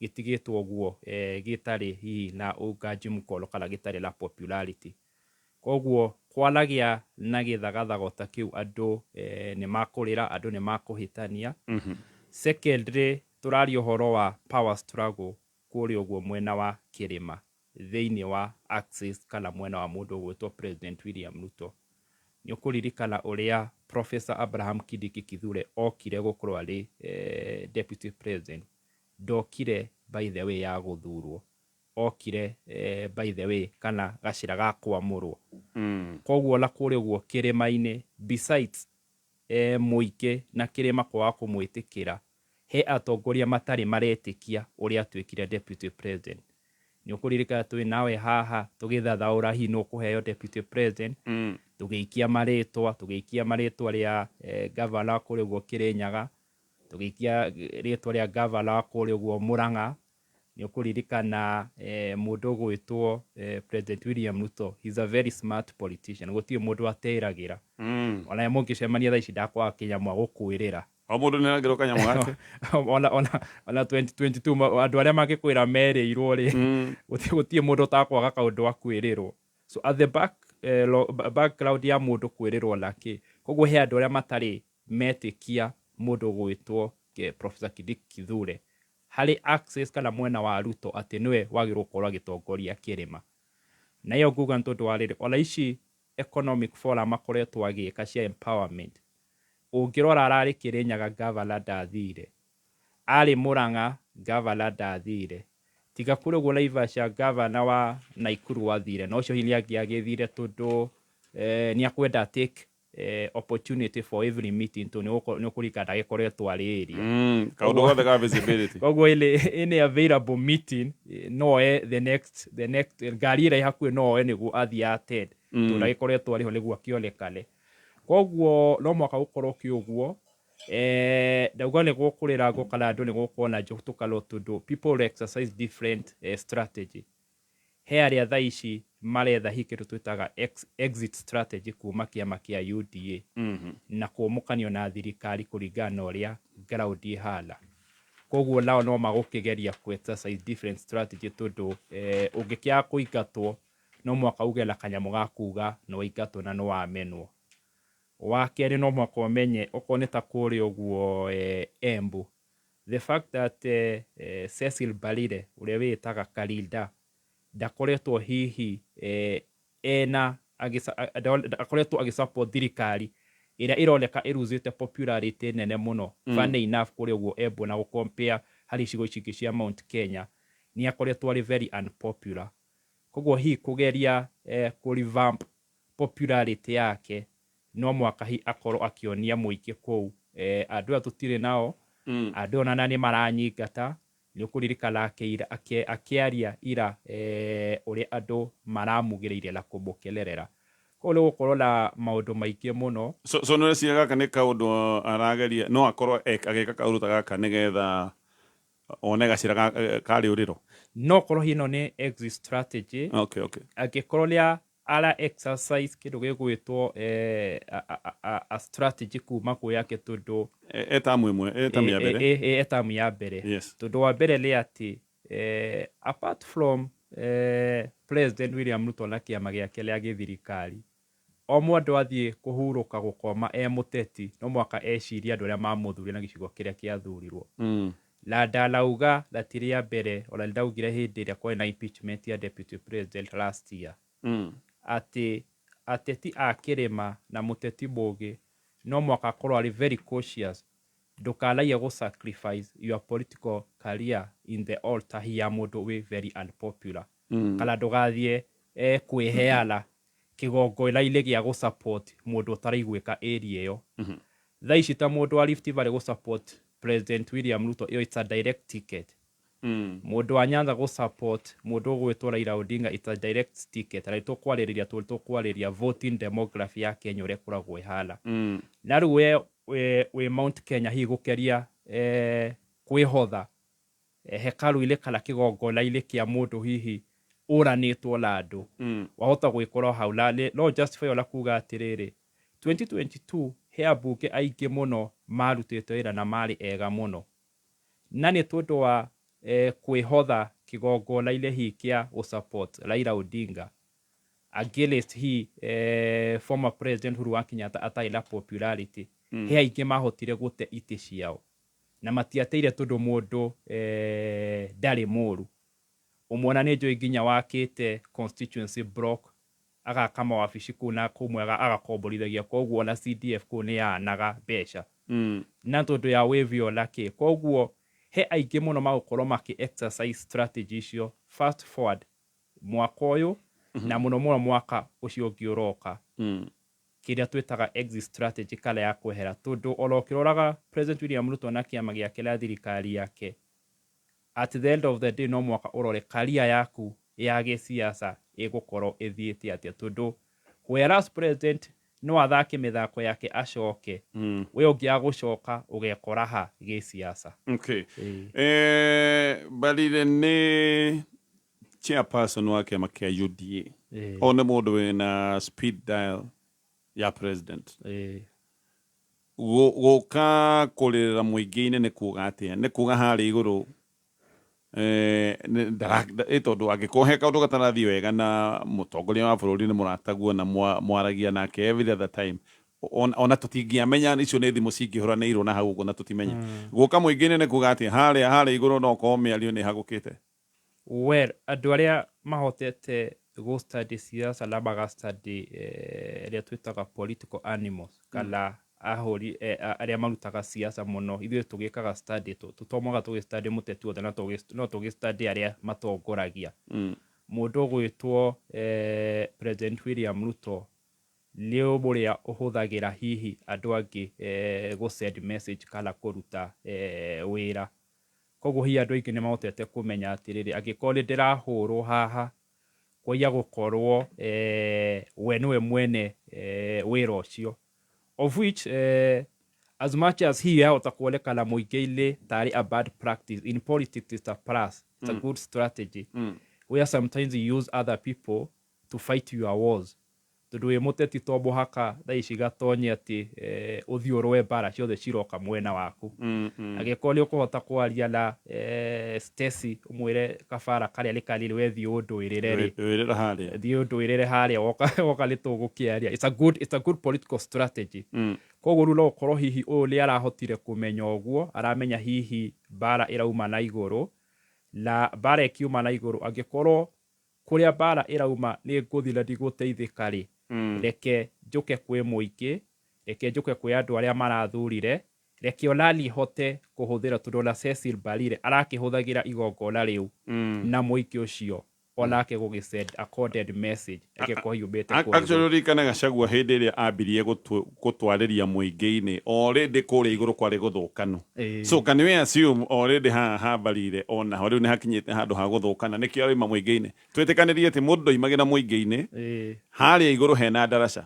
gĩtigĩtwo ũguo, gĩtarĩ hihi na ũnganji mũkono kana gĩtarĩ na popularity. Koguo kwanagĩa na gĩthagathago ta kĩu, andũ nĩ makũrĩra, andũ nĩ makũhĩtania. Secondly, tũraria ũhoro wa power struggle kũrĩa ũguo mwena wa kĩrĩma thĩinĩ wa axis kana mwena wa mũndũ ũgwĩtwo President William Ruto. Nĩ ũkũririkana ũrĩa Professor Abraham Kindiki Kithure okire gũkorwo arĩ deputy president. Ndokire by the way ya gũthurwo, okire by the way kana gacĩra ga kwamũrwo. Koguo ona kũrĩa ũguo kĩrĩma-inĩ, besides mũingĩ na kĩrĩma kwaga kũmwĩtĩkĩra, he atongoria matarĩ maretĩkia ũrĩa atuĩkire deputy president. Nĩ ũkũririkana twĩ nawe haha tũgĩthathaũra hihi nũ ũkũheo deputy president. Tũgĩikia marĩtwa rĩa gavana wa kũrĩa ũguo Kĩrĩnyaga, tũgĩikia rĩtwa rĩa gavana wa kũrĩa ũguo Mũrang'a. Nĩ ũkũririkana mũndũ ũgwĩtwo President William Ruto, he's a very smart politician, gũtirĩ mũndũ ateragĩra. Ona mũngĩcemania thaa ici ndakwaga kĩnyamũ agũkwĩrĩra. O mũndũ nĩ aragĩrwo kanyamũ gake. Ona 2022 andũ arĩa mangĩkwĩra merĩirwo rĩ, gũtirĩ mũndũ ũtakwaga kaũndũ akwĩrĩrwo. So at the back, background ya mũndũ kwĩrĩrwo nake, koguo he andũ arĩa matarĩ metĩkia mũndũ ũgwĩtwo Professor Kindiki Kithure harĩ access kana mwena wa Ruto atĩ nĩwe wagĩrĩirwo gũkorwo agĩtongoria kĩrĩma. Na ĩyo nguga nĩ tondũ wa rĩrĩ, ona ici economic forum akoretwo agĩka cia empowerment, ũngĩrora ararĩ Kĩrĩnyaga gavana ndathire, arĩ Mũrang'a gavana ndathire, tiga kũrĩa ũguo Naivasha gavana wa Naikuru wathire, na ũcio hihi nĩangĩagĩthire tondũ nĩ akwenda take opportunity for every meeting, tondũ nĩ ũkũririkana ndagĩkoretwo arĩ area. Kaũndũ gothe ka visibility. Koguo any available meeting, no oe the next ngari ĩrĩa ĩ hakuhĩ, no oe nĩguo athiĩ attend, tondũ ndagĩkoretwo arĩ ho nĩguo akĩonekane. Koguo no mũhaka gũkorwo kĩ ũguo, ndauga nĩ gũkũrĩra ngo kana andũ nĩ gũkorwo na njũtũkano, tondũ people will exercise different strategy. He arĩa thaa ici maretha hihi kĩndũ twĩtaga exit strategy kuma kĩama kĩa UDA na kũmũkanio na thirikari kũringana na ũrĩa ground ĩhana. Koguo nao no magũkĩgeria ku exercise different strategy, tondũ ũngĩkĩaga kũingatwo no mũhaka uge na kanyamũ ga kuga nĩ waingatwo na nĩ wamenwo. Wa kerĩ, no mũhaka ũmenye okorwo nĩ ta kũrĩa ũguo Embu, the fact that Cecil Mbarire ũrĩa wĩĩtaga Karinda ndakoretwo hihi ena akoretwo agĩsupport thirikari ĩrĩa ĩroneka ĩruzĩte popularity nene mũno. Funny enough, kũrĩa ũguo Embu na gũcompare harĩ icigo ici ingĩ cia Mount Kenya, nĩ akoretwo arĩ very unpopular. Koguo hihi kũgeria kũ revamp popularity yake, no mũhaka hihi akorwo akĩonia mũingĩ kũu, andũ aya tũtirĩ nao. Andũ aya ona nĩ maranyingata. Nĩ ũkũririkana akĩaria ira ũrĩa andũ maramugĩrĩirie na kũmũkenerera. Koguo nĩ gũkorwo na maũndũ maingĩ mũno. So nĩ ũreciria gaka nĩ kaũndũ arageria, no akorwo agĩka kaũndũ ta gaka nĩgetha one gacĩra karĩ ũrĩro? No korwo hihi ĩno nĩ exit strategy. Angĩkorwo nĩ Ara exercise kĩndũ gĩgwĩtwo a strategy kuma kwĩ yake tondũ E tamu ĩmwe, e tamu ya mbere. E tamu ya mbere. Tondũ wa mbere nĩ atĩ apart from President William Ruto na kĩama gĩake rĩa gĩthirikari, o mũndũ athiĩ kũhurũka gũkoma e mũteti no mũhaka ecirie andũ arĩa mamũthurire na gĩcigo kĩrĩa kĩathurirwo. Na ndanauga na ti rĩa mbere, ona nĩndaugire hĩndĩ ĩrĩa kwarĩ na impeachment ya deputy president last year, atĩ ateti a kĩrĩma na mũteti mũgĩ no mũhaka akorwo arĩ very cautious ndũkanaige gũ sacrifice your political career in the altar ya mũndũ wĩ very unpopular, kana ndũgathiĩ kwĩheana kĩgongona-inĩ gĩa gũ support mũndũ ũtaraiguĩka area ĩyo. Thaa ici ta mũndũ wa Rift Valley gũ support President William Ruto, ĩyo it's a direct ticket. Mũndũ wa Nyanza gũ support mũndũ ũgwĩtwo Raila Odinga, it's a direct ticket. Na nĩtũkwarĩrĩria, tondũ tũkwarĩrĩria voting demography ya Kenya ũrĩa ĩkoragwo ĩhana. Na rĩu we wĩ Mount Kenya hihi gũkeria kwĩhotha hekaru-inĩ kana kĩgongona-inĩ kĩa mũndũ hihi ũranĩtwo na andũ, wahota gwĩkora hau. Na no justify ona kuga atĩrĩrĩ, 2022 he ambunge aingĩ mũno marutĩte wĩra na marĩ ega mũno, na nĩ tondũ wa kwĩhotha kĩgongona-inĩ hihi kĩa gũ support Raila Odinga against hi former President Uhuru wa Kenyatta atarĩ na popularity, he aingĩ mahotire gũte itĩ ciao na matiateire tondũ mũndũ ndarĩ mũru. Ũmwe ona nĩ njũĩ nginya wakĩte constituency block, agaka mawabici kũu na kũmwe agakomborithagia, koguo ona CDF kũu nĩ yanaga mbeca na tondũ ya wĩvi ona kĩ. Koguo he aingĩ mũno magũkorwo makĩ exercise strategy icio fast forward mwaka ũyũ na mũno mũno mwaka ũcio ũngĩ ũroka, kĩrĩa twĩtaga exit strategy kana ya kwehera, tondũ ona ũkĩroraga President William Ruto na kĩama gĩake na thirikari yake, at the end of the day no mwaka ũrore career yaku ya gĩsiasa ĩgũkorwo ĩthiĩte atĩa, tondũ whereas president no athake mĩthako yake acoke, we ũngĩaga gũcoka ũgekora ha gĩsiasa. Okay. Mbarire nĩ chairperson wa kĩama kĩa UDA. O nĩ mũndũ wĩna speed dial ya president. Gũka kũrĩrĩra mũingĩ-inĩ nĩ kuga atĩa? Nĩ kuga harĩa igũrũ ĩ tondũ angĩkorwo he kaũndũ gatarathiĩ wega na mũtongoria wa bũrũri nĩ mũrataguo na mwaragia nake every other time, ona tũtingĩamenya icio nĩ thimũ cingĩhũranĩirwo na hau ũguo na tũtimenye. Gũka mũingĩ-inĩ nĩ kuga atĩa? Harĩa igũrũ no korwo mĩario nĩ ĩhagũkĩte. Well, andũ arĩa mahotete gũ study siasa na maga study ĩrĩa twĩtaga political animals kana ahũri arĩa marutaga siasa mũno, ithuĩ tũgĩkaga study tũtomaga tũgĩ study mũteti wothe na no tũgĩ study arĩa matongoragia. Mũndũ ũgwĩtwo President William Ruto nĩ ũrĩa ũhũthagĩra hihi andũ angĩ gũ send message kana kũruta wĩra. Koguo hihi andũ aingĩ nĩ mahotete kũmenya atĩrĩrĩ, angĩkorwo nĩ ndĩrahũrwo haha kwaiya gũkorwo we nĩwe mwene wĩra ũcio, of which as much as hihi yahota kuonekana mũingĩ-inĩ tarĩ a bad practice, in politics it's a plus, it's a good strategy where sometimes you use other people to fight your wars, tondũ wĩ mũteti to mũhaka thaa ici gatonye atĩ ũthiĩ ũrũe mbara ciothe ciroka mwena waku. Angĩkorwo nĩ ũkũhota kwaria na Stacy ũmwĩre kabara karĩa nĩ kanini, we thiĩ ũndũĩrĩre rĩ, Wĩrĩra harĩa. Thiĩ ũndũĩrĩre harĩa, woka nĩ tũgũkĩaria. It's a good political strategy. Koguo rĩu no ũkorwo hihi ũyũ nĩ arahotire kũmenya ũguo, aramenya hihi mbara ĩrauma na igũrũ, na mbara ĩkiuma na igũrũ, angĩkorwo kũrĩa mbara ĩrauma nĩ ngũthiĩ na ndigũteithĩka rĩ, reke njũke kwĩ mũingĩ, reke njũke kwĩ andũ arĩa marathurire, reke onani hote kũhũthĩra, tondũ ona Cecil Mbarire arakĩhũthagĩra igongona rĩu na mũingĩ ũcio onake gũgĩ send a coded message angĩkorwo yumĩte kũrĩ. Actually, ũririkane Gachagua hĩndĩ ĩrĩa ambirie gũtwarĩria mũingĩ-inĩ, already kũrĩa igũrũ kwarĩ gũthũkanu. So can we assume already haha hambarire onaho rĩu nĩ hakinyĩte handũ ha gũthũkana, nĩkĩo araima mũingĩ-inĩ? Twĩtĩkanĩrie atĩ mũndũ ndoimagĩra mũingĩ-inĩ harĩa igũrũ hena ndaraca,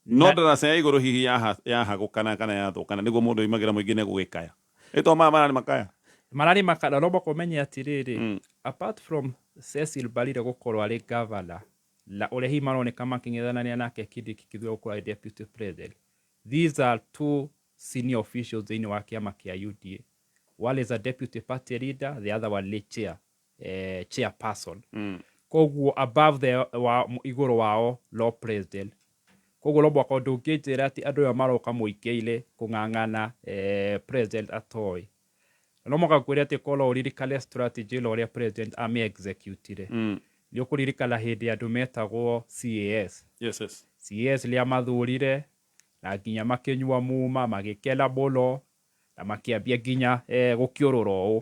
no ndaraca ya igũrũ hihi yahagũkana kana yathũkana nĩguo mũndũ oimagĩra mũingĩ-inĩ gũgĩkaya. Ĩto maya mararĩ makaya. Mararĩ makaya. No mũhaka ũmenye atĩrĩrĩ, apart from Cecil Mbarire gũkorwo arĩ governor Na ũrĩa hihi maroneka makĩng'ethanania nake Kindiki Kithure gũkorwo arĩ deputy president. These are two senior officials thĩinĩ wa kĩama kĩa UDA. One is a deputy party leader, the other one nĩ chair, chairperson. Koguo above the wa, igũrũ wao no president. Koguo no mwaka ndũngĩnjĩra atĩ andũ aya maroka mũingĩ-inĩ kũng'ang'ana president atoĩ. No mwaka ngwĩre atĩ korwo ũririkane strategy ĩno ũrĩa president amĩ executire. Nĩ ũkũririkana hĩndĩ andũ metagwo CAS. Yes. CAS rĩrĩa mathurire na nginya makĩnyua muma magĩkena mũno na makĩambia nginya gũkĩũrũra ũũ.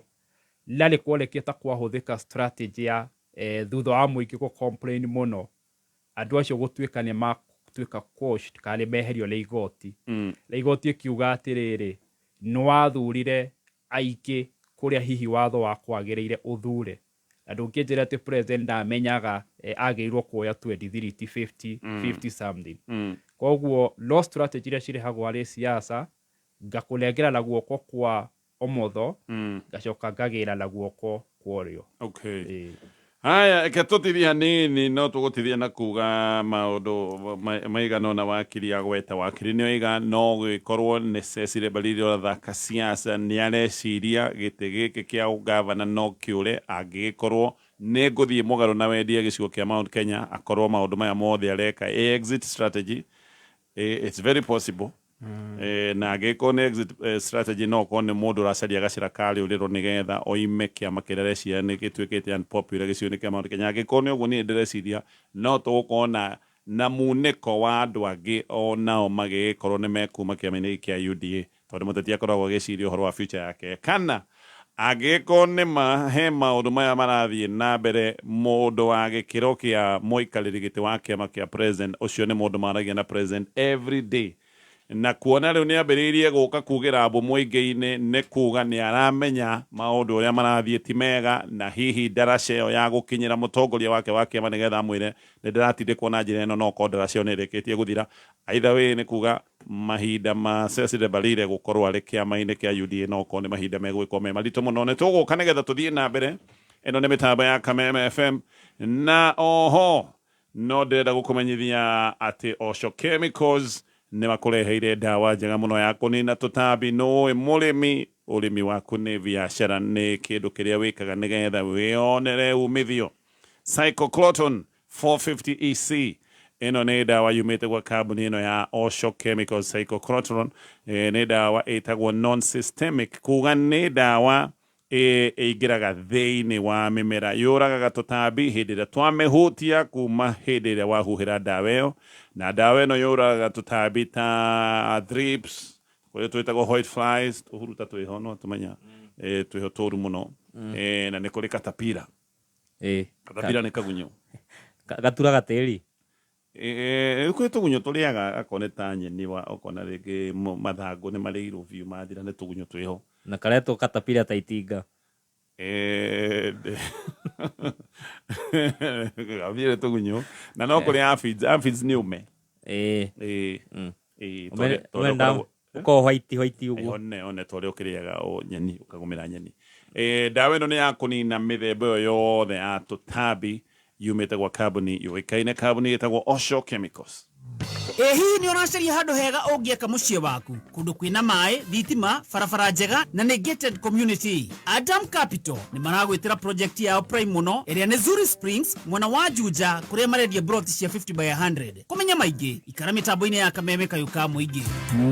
Na nĩ kuonekire ta kwahũthĩka strategy ya thutha wa mũingĩ gũ complain mũno, andũ acio gũtuĩka nĩ matuĩka quashed kana nĩ meherio nĩ igoti. Na igoti ĩkiuga atĩrĩrĩ, nĩ wathurire aingĩ kũrĩa hihi watho wa kwagĩrĩire ũthure. Na ndũngĩnjĩra atĩ president ndamenyaga agĩrĩirwo kuoya 23 ti 50, 50 something. Koguo no strategy iria cirehagwo harĩ siasa, ngakũnengera na guoko kwa ũmotho, ngacoka ngagĩra na guoko kwa ũrĩo. Okay. Haya, reke tũtithie hanini, no tũgũtithia na kuga maũndũ maigana ũna wakiri agweta. Wakiri nĩ oiga no gĩkorwo nĩ Cecily Mbarire ũrathaka siasa, nĩ areciria gĩtĩ gĩkĩ kĩa ũgavana no kĩũre angĩgĩkorwo nĩ ngũthiĩ mũgarũ na wendia gĩcigo kĩa Mount Kenya, akorwo maũndũ maya mothe areka ĩ exit strategy. It's very possible. Na angĩkorwo nĩ exit strategy, no ũkorwo nĩ mũndũ ũracaria gacĩra ka rĩũrĩro nĩgetha oime kĩama kĩrĩa areciria nĩ gĩtuĩkĩte unpopular gĩcigo-inĩ kĩa Mount Kenya. Angĩkorwo nĩ ũguo, niĩ ndĩreciria no tũgũkorwo na munĩko wa andũ angĩ o nao magĩgĩkorwo nĩ mekuma kĩama-inĩ gĩkĩ kĩa UDA, tondũ mũteti akoragwo agĩciria ũhoro wa future yake. Kana angĩgĩkorwo nĩ ma he maũndũ maya marathiĩ na mbere, mũndũ wa gĩkĩro kĩa mũikarĩri gĩtĩ wa kĩama kĩa president, ũcio nĩ mũndũ maragia na president every day, na kuona rĩu nĩ ambĩrĩirie gũka kugĩra mbu mũingĩ-inĩ, nĩ kuga nĩ aramenya maũndũ ũrĩa marathiĩ ti mega, na hihi ndaraca ĩyo ya gũkinyĩra mũtongoria wake wa kĩama nĩgetha amwĩre nĩ ndĩratindĩkwo na njĩra ĩno, no korwo ndaraca ĩyo nĩ ĩrĩkĩtie gũthira. Either way, nĩ kuga mahinda ma Cecily Mbarire gũkorwo arĩ kĩama-inĩ kĩa UDA no korwo nĩ mahinda megũgĩkorwo me maritũ mũno. Nĩ tũgũka nĩgetha tũthiĩ na mbere. Ĩno nĩ mĩtambo ya Kameme FM, na oho no ndĩrenda gũkũmenyithia atĩ Osho Chemicals nĩ makũreheire ndawa njega mũno ya kũnina tũtambi. Nũĩ mũrĩmi, ũrĩmi waku nĩ biacara, nĩ kĩndũ kĩrĩa wĩkaga nĩgetha wĩonere umithio. Cyclocloton 450 EC, ĩno nĩ ndawa yumĩte gwa kambuni ĩno ya Osho Chemicals. Cyclocloton nĩ ndawa ĩtagwo non systemic, kuga nĩ ndawa ĩingĩraga thĩinĩ wa mĩmera, yũragaga tũtambi hĩndĩ ĩrĩa twamĩhutia kuma hĩndĩ ĩrĩa wahuhĩra ndawa ĩyo. Na ndawa ĩno yũragaga tũtambi ta thrips, kũrĩa twĩtagwo white flies, tũhuruta twĩho no tũmenya twĩho tũru mũno. Na nĩ kũrĩ katapira. Katapira nĩ kagunyũ. Gaturaga tĩri. Kwĩ tũgunyũ tũrĩaga akorwo nĩ ta nyeni, wa ũkona rĩngĩ mathangũ nĩ marĩirwo biũ mathira, nĩ tũgunyũ twĩho. Na karetwo katapira ta itinga. Gabire tũgunyũ, na no kũrĩ aphids. Aphids nĩ ũme. Ũkoragwo white white ũguo. One tũrĩa ũkĩrĩaga o nyeni, ũkagũmĩra nyeni. Ndawa ĩno nĩ ya kũnina mĩthemba ĩyo yothe ya tũtambi, yumĩte gwa kambuni yũĩkaine, kambuni ĩtagwo Osho Chemicals. Ĩ hihi nĩ ũracaria handũ hega ũngĩaka mũciĩ waku, kũndũ kwĩna maĩ, thitima, barabara njega na nĩ gated community? Adam Capital nĩ maragwĩtĩra project yao prime mũno, ĩrĩa nĩ Zuri Springs, mwena wa Juja, kũrĩa marendia broti cia 50 by 100. Kũmenya maingĩ, ikara mĩtambo-inĩ ya Kameme kayũ ka mũingĩ.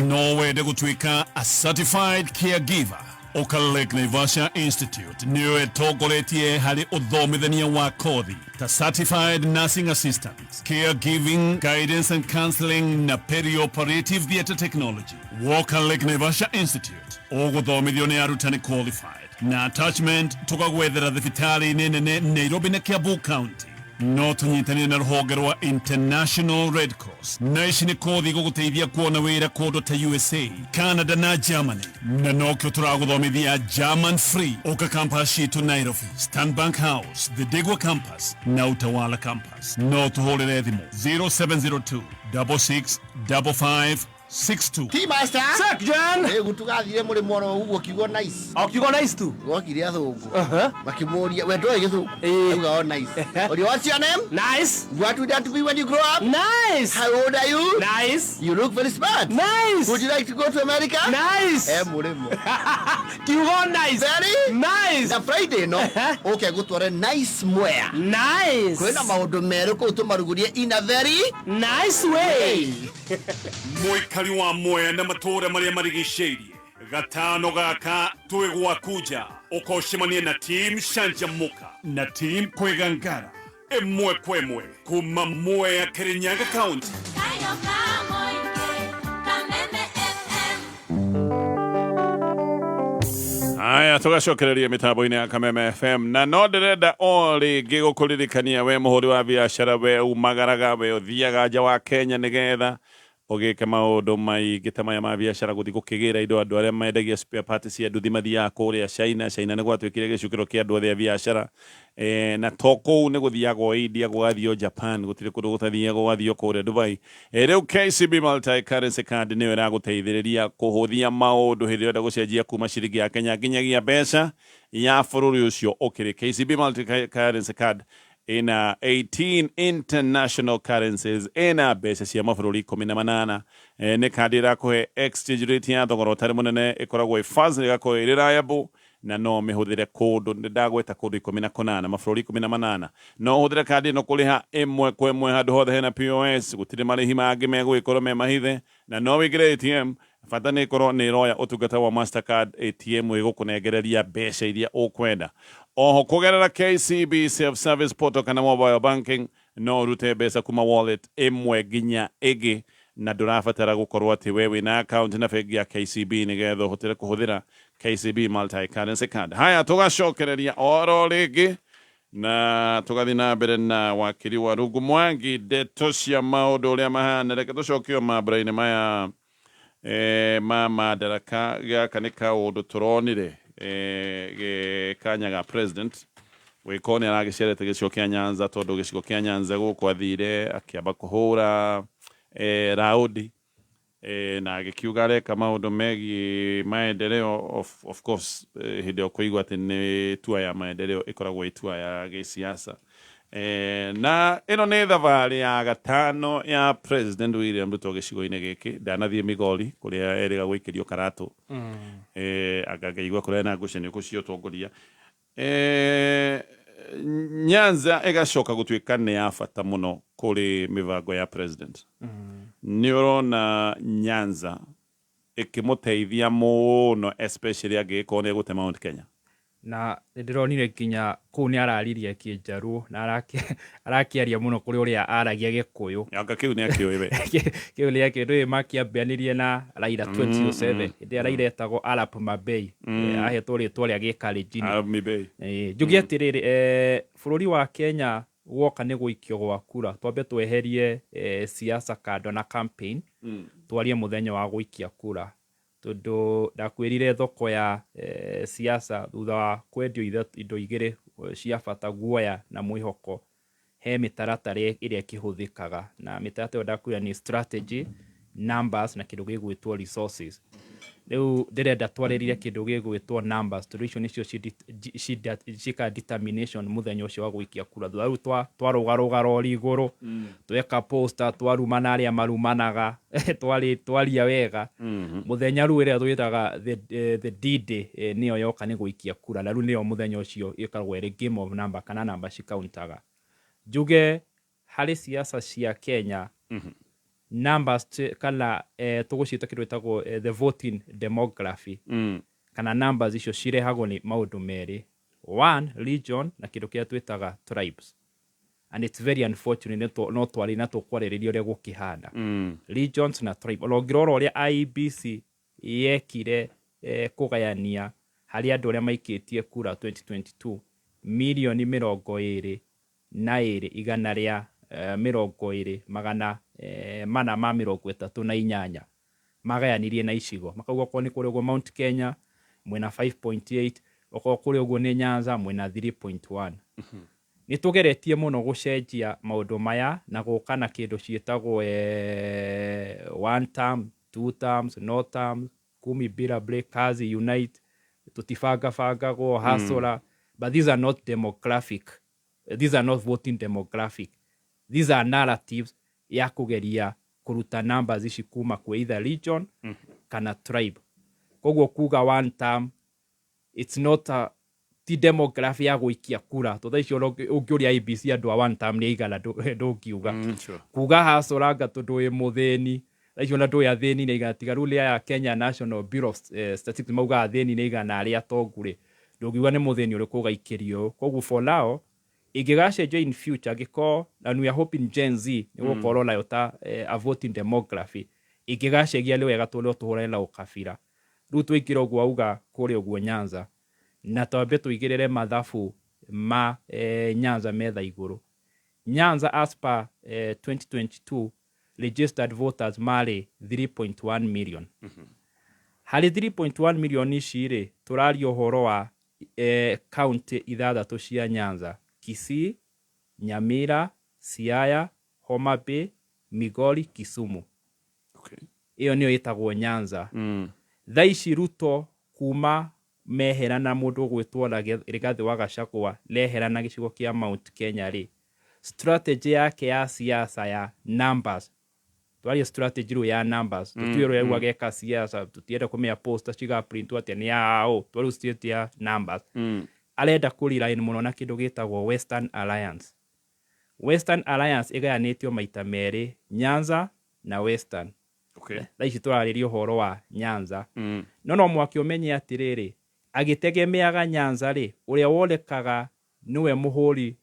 No wende gũtuĩka a certified caregiver? Ũka Lake Naivasha Institute, nĩyo ĩtongoretie harĩ ũthomithania wa kothi ta certified nursing assistant, caregiving, guidance and counseling na perioperative theatre technology. Woka Lake Naivasha Institute, ũgũthomithio nĩ arutani qualified, na attachment tũgagwethera thibitarĩ-inĩ nene Nairobi na Kiambu County. No tũnyitanĩre na rũhonge rwa International Red Cross, na ici nĩ kothi gũgũteithia kuona wĩra kũndũ ta USA, Canada na Germany, na nokĩo tũragũthomithia German free. Ũka campus citũ Nairobi, Stanbank House, Thindigua campus na Utawala campus. No tũhũrĩre thimũ 0702 66 55. 62. T-Master. Check, John. Rĩu tũgathire mũrĩmo oro ũguo kiugo nice. O kiugo nice tu. Gwokire athũngũ. Makĩmũria we ndũĩ gĩthũngũ. Auga o nice. Oria what's your name? Nice. What would you like to be when you grow up? Nice. How old are you? Nice. You look very smart. Nice. Would you like to go to America? Nice. Mũrĩmo. Kiugo nice. Very nice. Na Friday no. Ũke gũtware nice mwea. Nice. Kwĩna maũndũ merũ kũu tũmarugurie in a very nice way. Mũikari wa Mwea na matũũra marĩa marigicĩirie gatano gaka twĩ gwaku nja ũkocemanie na team Canjamũka na team Kwĩgangara ĩmwe kwa ĩmwe kuma Mwea Kirinyaga County. Aya, tugacokereria mitambo-inĩ ya Kameme FM na no ndĩrenda o rĩngĩ gũkũririkania we mũhũri wa biacara, we umagaraga, we ũthiaga nja wa Kenya nĩgetha ũgĩke maũndũ maingĩ ta maya ma biacara, gũthiĩ gũkĩgĩra indo. Andũ arĩa mendagia spare parts cia nduthi mathiaga kũrĩa China. China nĩ gwatuĩkire gĩcukĩro kĩa andũ othe a biacara, na to kũu nĩ gũthiagwo India, gũgathio Japan, gũtirĩ kũndũ gũtathiagwo, gũgathio kũrĩa Dubai. Rĩu KCB Multi Currency Card nĩyo ĩragũteithĩrĩria kũhũthia maũndũ hĩndĩ ĩrĩa ũrenda gũcenjia kuma ciringi ya Kenya nginyagia mbeca ya bũrũri ũcio ũkĩrĩ. KCB Multi Currency Card ina 18 international currencies, ina mbeca cia mabũrũri 18. Nĩ kandi ĩrakũhe exchange rate ya thogora ũtarĩ mũnene, ĩkoragwo ĩ fast, ĩgakorwo ĩ reliable, na no mĩhũthĩre kũndũ nĩ ndagweta kũndũ 18, mabũrũri 18. No ũhũthĩre kandi ĩno kũrĩha ĩmwe kwa ĩmwe handũ hothe hena POS, gũtirĩ marĩhi mangĩ megũgĩkorwo me mahithe, na no wĩingĩre ATM, bata nĩ ĩkorwo nĩ ĩroya ũtungata wa Mastercard ATM ĩgũkũnengereria mbeca iria ũkwenda. Oho kũgerera KCB self service portal kana mobile banking no ũrute mbeca kuma wallet ĩmwe nginya ĩngĩ, na ndũrabatara gũkorwo atĩ we wĩna account na bengi ya KCB nĩgetha ũhotere kũhũthĩra KCB Multi Currency Card. Haya, tũgacokereria oro rĩngĩ na tũgathiĩ na mbere na wakiri wa Rungu Mwangi, ndeto cia maũndũ ũrĩa mahana. Reke tũcokio mambura-inĩ maya ma madaraka. Gaka nĩ kaũndũ tũronire kanya ga president wĩko nĩ aragĩcerete gĩcigo kĩa Nyanza, tondũ gĩcigo kĩa Nyanza gũkũ athire akĩamba kũhũra raũndi, na agĩkiuga areka maũndũ megiĩ maendeleo. Of course, hĩndĩ ĩyo kũigua atĩ nĩ tua ya maendeleo ĩkoragwo ĩ tua ya gĩsiasa. Na ĩno nĩ thabarĩ ya gatano ya President William Ruto gĩcigo-inĩ gĩkĩ. Ndanathiĩ Migori kũrĩa erĩga gũikĩrio karatũ, anga ngaigua kũrĩa na ngucanio kũ cia ũtongoria. Nyanza ĩgacoka gũtuĩka nĩ ya bata mũno kũrĩ mĩbango ya president. Nĩ ũrona Nyanza ĩkĩmũteithia mũno, especially angĩgĩkorwo nĩ egũte Mount Kenya? Na nĩ ndĩronire nginya kũu nĩ araririe kĩnjaruo na arakĩaria mũno kũrĩ ũrĩa aragia Gĩkũyũ. Anga kĩu nĩ akĩũĩ we. Kĩu nĩ akĩũĩ. Ndũĩ makĩambĩanĩrie na Raila 2007, hĩndĩ ĩrĩa Raila etagwo Arap Mabei, ahetwo rĩtwa rĩa gĩkalenjini. Arap Mibei. Njuge atĩrĩrĩ, bũrũri wa Kenya guoka nĩ gũikio gwa kura, twambe tweherie siasa kando na campaign, twarie mũthenya wa gũikia kura, tondũ ndakwĩrire thoko ya siasa thutha wa kwendio indo igĩrĩ cia bata, guoya na mwĩhoko, he mĩtaratara ĩrĩa ĩkĩhũthĩkaga, na mĩtaratara ĩyo ndakwĩra nĩ strategy, numbers na kĩndũ gĩgwĩtwo resources. Rĩu ndĩrenda twarĩrĩrie kĩndũ gĩgwĩtwo numbers, tondũ icio nĩcio ciĩkaga determination mũthenya ũcio wa gũikia kura. Thutha rĩu twarũgarũga rori igũrũ, tweka poster, twarumana arĩa marumanaga, twaria wega, mũthenya rĩu ĩrĩa twĩtaga the D-Day, nĩyo yoka nĩ gũikia kura, na rĩu nĩyo mũthenya ũcio ĩkoragwo ĩrĩ game of number kana namba cikauntaga. Njuge harĩ siasa cia Kenya, numbers kana tũgũciĩta kĩndũ gĩtagwo the voting demography, kana numbers icio cirehagwo nĩ maũndũ merĩ: one, region, na kĩndũ kĩrĩa twĩtaga tribes. And it's very unfortunate no twarĩ na tũkwarĩrĩria ũrĩa gũkĩhana, regions na tribe. Ona ũngĩrora ũrĩa IEBC yekire kũgayania harĩ andũ arĩa maikĩtie kura 2022, 22,138,438, magayanirie na icigo, makauga okorwo nĩ kũrĩa ũguo Mount Kenya mwena 5.8, okorwo kũrĩa ũguo nĩ Nyanza mwena 3.1. Nĩ tũgeretie mũno gũcenjia maũndũ maya na gũka na kĩndũ ciĩtagwo one term, Two terms, no terms, kumi bila break, kazi, unite, tutifangabangagwo, hustler. But these are not demographic, these are not voting demographic, these are narratives ya kugeria kuruta numbers ici kuma kwĩ either region kana tribe. Koguo kuga one term, it's not a ti demography ya gũikia kura to thaa ici ona ũngĩũria IEBC andũ a one term nĩ aigana, ndũngiuga. Kuga hacoranga tondũ wĩ mũthĩni, thaa ici ona ndũĩ athĩni nĩ aigana, tiga rĩu aya Kenya National Bureau of Statistics maugaga athĩni nĩ aigana, arĩa atongu rĩ, ndũngiuga nĩ mũthĩni ũrĩkũ ũgaikĩrio ũũ. Koguo for now ĩngĩgacenjia in future, angĩkorwo, and we are hoping Gen Z nĩ gũkorwo nayo ta a voting demography, ĩngĩgacenjia nĩ wega tondũ no tũhũrane na ũkabira. Rĩu tũingĩre ũguo auga kũrĩa ũguo Nyanza, na twambe tũigĩrĩre mathabu ma Nyanza metha igũrũ. Nyanza as per 2022 registered voters marĩ 3.1 million. Harĩ 3.1 million ici rĩ, tũraria ũhoro wa county ithathatũ cia Nyanza: Kisii, Nyamira, Siaya, Homa Bay, Migori, Kisumu. Ĩyo nĩyo ĩtagwo Nyanza. Thaa ici Ruto kuma mehera na mũndũ ũgwĩtwo Rigathĩ wa Gachagua rehera na gĩcigo kĩa Mount Kenya rĩ, strategy yake ya siasa ya numbers, twarie strategy rĩu ya numbers, tũtiũĩ ũrĩa rĩu ageka siasa, tũtienda kũmenya poster cigaprintwo atĩa, nĩ yaũ, twarĩu state ya numbers. Arenda kũ rely mũno na kĩndũ gĩtagwo Western Alliance. Western Alliance ĩgayanĩtio maita merĩ, Nyanza na Western. Thaa ici tũrarĩria ũhoro wa Nyanza. No mwaki ũmenye atĩrĩrĩ, agĩtegemeaga Nyanza rĩ, ũrĩa wonekaga nĩwe mũhũri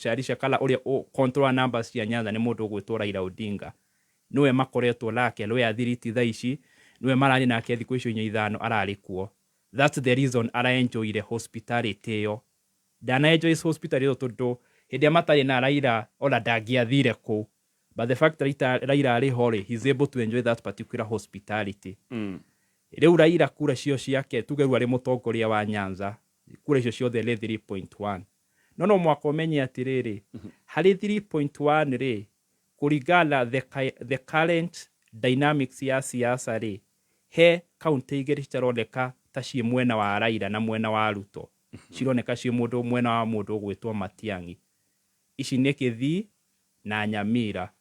carisha kana ũrĩa control numbers cia Nyanza nĩ mũndũ ũgwĩtwo Raila Odinga. Nĩwe makoretwo nake, nĩwe athiriti thaa ici, nĩwe mararĩ nake thikũ icio inya ithano ararĩ kuo. That's the reason araenjoyire hospitality ĩyo. Ndana enjoy hospitality ĩyo tondũ hĩndĩ ĩrĩa matarĩ na Raila ona ndangĩathire kũu, but the fact Raila arĩ ho rĩ, he's able to enjoy that particular hospitality. Rĩu Raila kura cio ciake, tuge rĩu arĩ mũtongoria wa Nyanza, kura icio ciothe nĩ 3.1. No mwaka ũmenye atĩrĩrĩ, harĩ 3.1 rĩ, kũringana the current dynamics ya siasa rĩ, he kaunti igĩrĩ citaroneka ta ciĩ mwena wa Raila na mwena wa Ruto, cironeka ciĩ mũndũ mwena wa mũndũ ũgwĩtwo Matiang'i. Ici nĩ Kisii na Nyamira.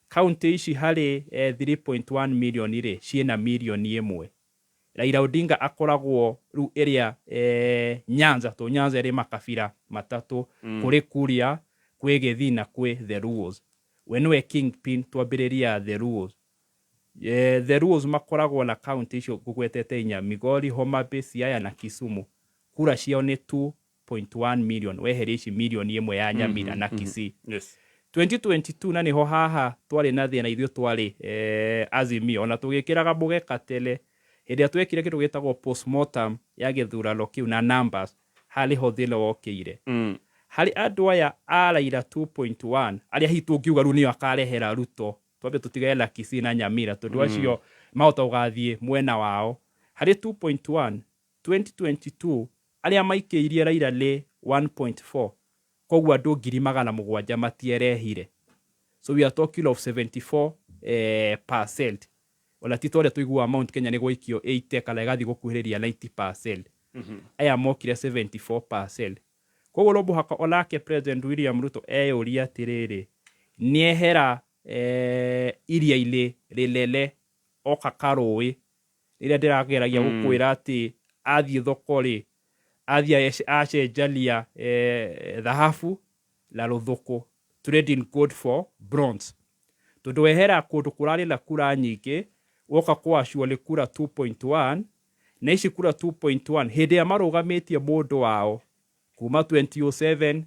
Kaunti ici harĩ 3.1 million rĩ, ciĩna mirioni 1. Raila Odinga akoragwo rĩu ĩrĩa Nyanza, to Nyanza ĩrĩ makabira matatũ, kũrĩ Kuria, kwĩ Gĩthii na kwĩ the Luos. We nĩwe kingpin. Twambĩrĩria the Luos. The Luos makoragwo na kaunti icio ngũgwetete inya: Migori, Homa Bay, Siaya na Kisumu. Kura ciao nĩ 2.1 million, weheria ici mirioni 1 ya Nyamira na Kisii. 2022, na nĩho haha twarĩ na thĩna ithuĩ twarĩ Azimio, ona tũgĩkĩraga mũgeka tele hĩndĩ ĩrĩa twekire kĩndũ gĩtagwo postmortem ya gĩthurano kĩu na numbers, harĩ ho thĩna wokĩire. Harĩ andũ aya a Raila 2.1, arĩa hihi tũngiuga rĩu nĩo akarehera Ruto, twambe tũtigane na Kisii na Nyamira tondũ acio mahota gũgathiĩ mwena wao. Harĩ 2.1, 2022 arĩa maikĩirie Raila nĩ 1.4, koguo andũ 700,000 matierehire. So we are talking of 74 percent. Ona ti ta ũrĩa tũiguaga Mount Kenya nĩ gwaikio 80 kana ĩgathiĩ gũkuhĩrĩria 90%. Aya mokire 74%. Koguo no mũhaka onake President William Ruto eyũrie atĩrĩrĩ, nĩehera iria-inĩ rĩnene oka karũĩ rĩrĩa ndĩrageragia gũkwĩra atĩ athiĩ thoko rĩ, athiĩ acenjania thahabu na rũthũkũ, trading gold for bronze, tondũ wehera kũndũ kũrarĩ na kura nyingĩ, woka kwacio nĩ kura 2.1, na ici kura 2.1 hĩndĩ ĩrĩa marũgamĩtie mũndũ wao kuma 2007,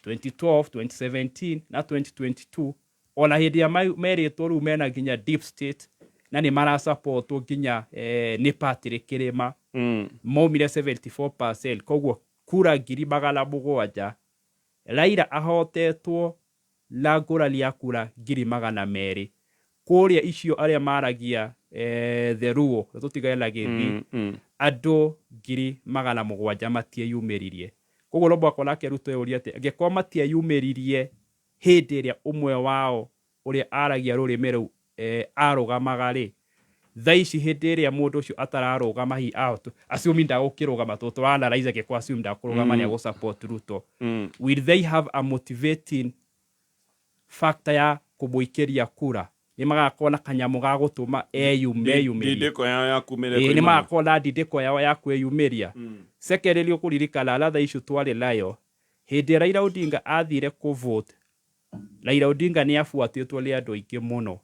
2012, 2017 na 2022, ona hĩndĩ ĩrĩa merĩtwo rĩu mena nginya deep state na nĩ marasapotwo nginya nĩ Patrick Kĩrĩma, maumire 74%, koguo kura 700,000. Raila ahotetwo na ngũrani ya kura 200,000 kũrĩa icio arĩa maragia the Luo, tũtigane na Gĩthii. Andũ 700,000 matieyumĩririe. Koguo no mũhaka onake Ruto eyũrie atĩ angĩkorwo matieyumĩririe hĩndĩ ĩrĩa ũmwe wao ũrĩa aragia rũrĩmĩ rũu Arũgamaga rĩ, thaa ici hĩndĩ ĩrĩa mũndũ ũcio atararũgama, hi out assuming ndagũkĩrũgama, tondũ tũra-analyse angĩkorwo assume ndakũrũgama, nĩ agũ-support Ruto, will they have a motivating factor ya kũmũikĩria kura? Nĩ magakorwo na kanyamũ ga gũtũma eyumĩrie? Ndindĩko yao ya kumĩra. Ĩĩ, nĩ magakorwo na ndindĩko yao ya kwĩyumĩria. Secondly, ũkũririkana another issue twarĩ nayo hĩndĩ ĩrĩa Raila Odinga athire kũ-vote. Raila Odinga nĩ abuatĩtwo nĩ andũ aingĩ mũno,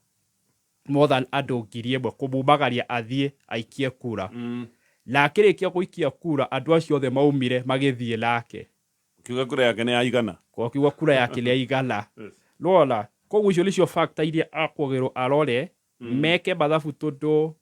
more than andũ 1,000, kũmumagaria athiĩ aikie kura. Na akĩrĩkia gũikia kura, andũ acio othe maumire magĩthiĩ nake. Kiuga kura yake nĩ yaigana. Kiuga kura yake nĩ yaigana. Nĩwona, koguo icio nĩcio factor iria akwagĩrwo arore, meke mathabu, tondũ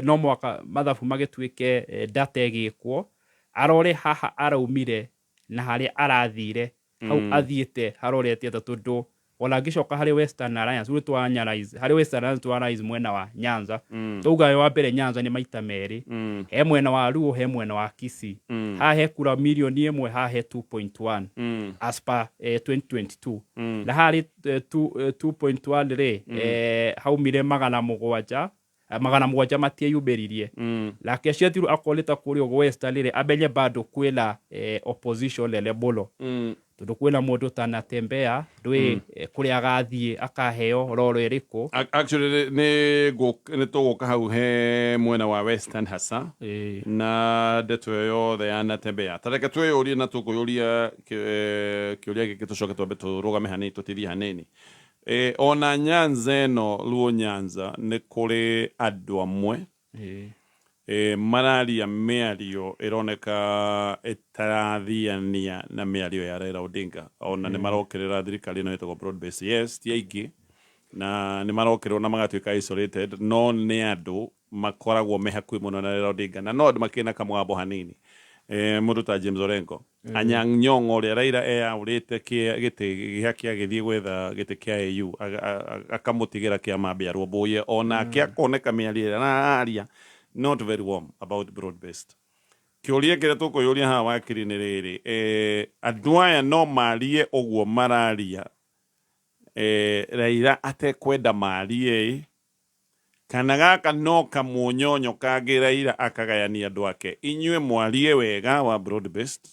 no mwaka mathabu magĩtuĩke, data ĩgĩkwo, arore haha araumire na harĩa arathire hau, athiĩte harorete atĩa, tondũ ona ngĩcoka harĩ Western Alliance rĩu twa-analyze, harĩ Western Alliance twa-analyze mwena wa Nyanza, twauga wa mbere Nyanza nĩ maita merĩ, he mwena wa Luo, he mwena wa Kisii. Haha he kura mirioni 1, haha he 2.1 as per 2022. Na harĩ 2.1 rĩ, haumire 700, 700 matieyumĩririe. Nake Ciathiru akorwo nĩ ta kũrĩa ũguo Western rĩ, amenye bado kwĩna opposition nene mũno, tondũ kwĩna mũndũ ta Natembeya, ndũĩ kũrĩa agathiĩ akaheo roro ĩrĩkũ. Actually nĩ tũgũka hau he mwena wa Western hasa na ndeto ĩyo yothe ya Natembeya. Ta reke twĩyũrie na tũkũyũria kĩũria gĩkĩ, tũcoke twambe tũrũgame hanini, tũtithie hanini. Ona Nyanza ĩno, Luo Nyanza, nĩ kũrĩ andũ amwe mararia mĩario ĩroneka ĩtarathiania na mĩario ya Raila Odinga. Ona nĩ marokĩrĩra thirikari ĩno ĩtagwo broad based. Yes, ti aingĩ na nĩ marokĩrĩrwo na magatuĩka isolated, no nĩ andũ makoragwo me hakuhĩ mũno na Raila Odinga, na no andũ makĩrĩ na kamũgambo hanini, mũndũ ta James Orengo. Anyang' Nyong'o ũrĩa Raila eyaũrĩte gĩtĩ gĩake agĩthiĩ gwetha gĩtĩ kĩa AU, akamũtigĩra kĩa Mambia Rũmbũiye, onake akoneka mĩario ĩrĩa araria not very warm about broad based. Kĩũria kĩrĩa tũkũyũria haha, wakiri, nĩ rĩrĩ, andũ aya no marie ũguo mararia, Raila atekwenda marie ĩ, kana gaka no kamunyonyo kangĩ Raila akagayania andũ ake, inyuĩ mwarie wega wa broad based,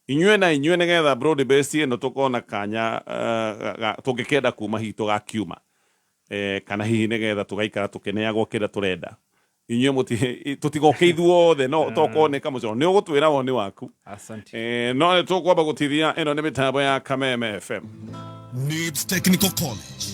inyuĩ na inyuĩ, nĩgetha broad based ĩno tũkona kanya tũngĩkenda kuma hihi tũgakiuma, kana hihi nĩgetha tũgaikara tũkĩneagwo kĩrĩa tũrenda, inyuĩ tũtigoke ithuothe, no tokorwo nĩ kamũcoro nĩ ũgũtwĩra woni waku. Asante. No nĩ tũkwamba gũtithia. Ĩno nĩ mĩtambo ya Kameme FM. NIBS Technical College.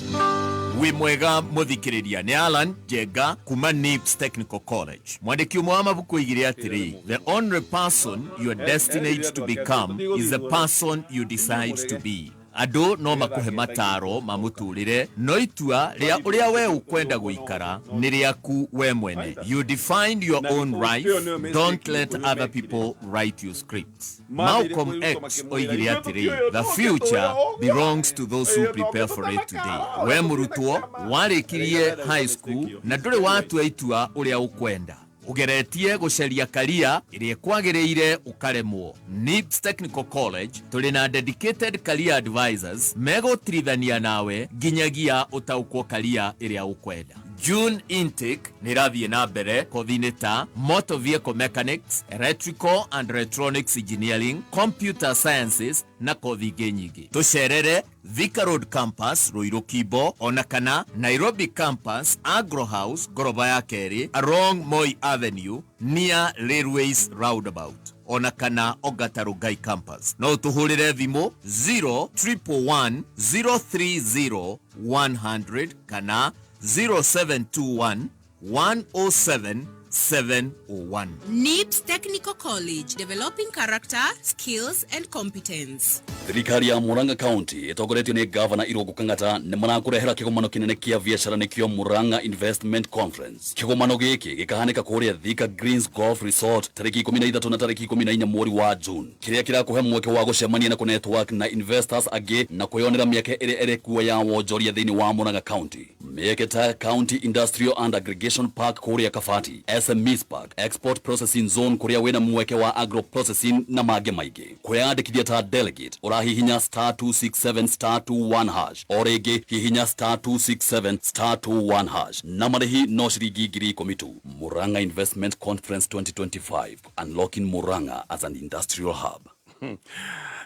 Wĩ mwega mũthikĩrĩria, nĩ Alan Njenga kuma NIBS Technical College. Mwandĩki ũmwe wa mabuku oigire atĩrĩ, "The only person you are destined to become is the person you decide to be." Andũ no makũhe mataro ma mũtũrĩre, no itua rĩa ũrĩa we ũkwenda gũikara nĩ rĩaku we mwene. You define your own life. Don't let other people write your scripts. Malcolm X oigire atĩrĩ, "The future belongs to those who prepare for it today." We mũrutwo warĩkirie high school na ndũrĩ watua itua ũrĩa ũkwenda, ũgeretie gũcaria career ĩrĩa ĩkwagĩrĩire ũkaremwo, NIBS Technical College tũrĩ na dedicated career advisors megũtirithania nawe nginyagia ũtaũkwo career ĩrĩa ũkwenda. June intake nĩ ĩrathiĩ na mbere kothi-inĩ ta motor vehicle mechanics, electrical and electronics engineering, computer sciences na kothi ingĩ nyingĩ. Tũcerere Thika Road Campus, Ruiru Kimbo, ona kana Nairobi Campus, Agro House, ngoroba ya kerĩ, along Moi Avenue near Railways Roundabout, ona kana Ongata Rongai Campus. No ũtũhũrĩre thimũ 0111 030 100 kana 0721 107 701. NIBS Technical College, developing character, skills and competence. Thirikari ya Murang'a County ĩtongoretio nĩ Gavana Irũngũ Kang'ata nĩ marakũrehera kĩgomano kĩnene kĩa biacara, nĩkĩo Murang'a Investment Conference. Kĩgomano gĩkĩ gĩkahanĩka kũrĩa Thika Greens Golf Resort tarĩki 13 na tarĩki 14 mweri wa June, kĩrĩa kĩrakũhe mweke wa gũcemania na kũnetwork na investors angĩ na kwĩyonera mĩeke ĩrĩa ĩrĩ kuo ya wonjoria thĩinĩ wa Murang'a County. Mĩeke ta County Industrial and Aggregation Park kũrĩa Kabati, SMEs Park, Export Processing Zone kuria wina mweke wa agro processing na mangĩ maingĩ. Kwĩyandĩkithia ta delegate ũrahihinya star 267 star 21 hash o rĩngĩ hihinya star 267 star 21 hash na marĩhi no ciringi 10,000 tu. Murang'a Investment Conference 2025, unlocking Murang'a as an industrial hub.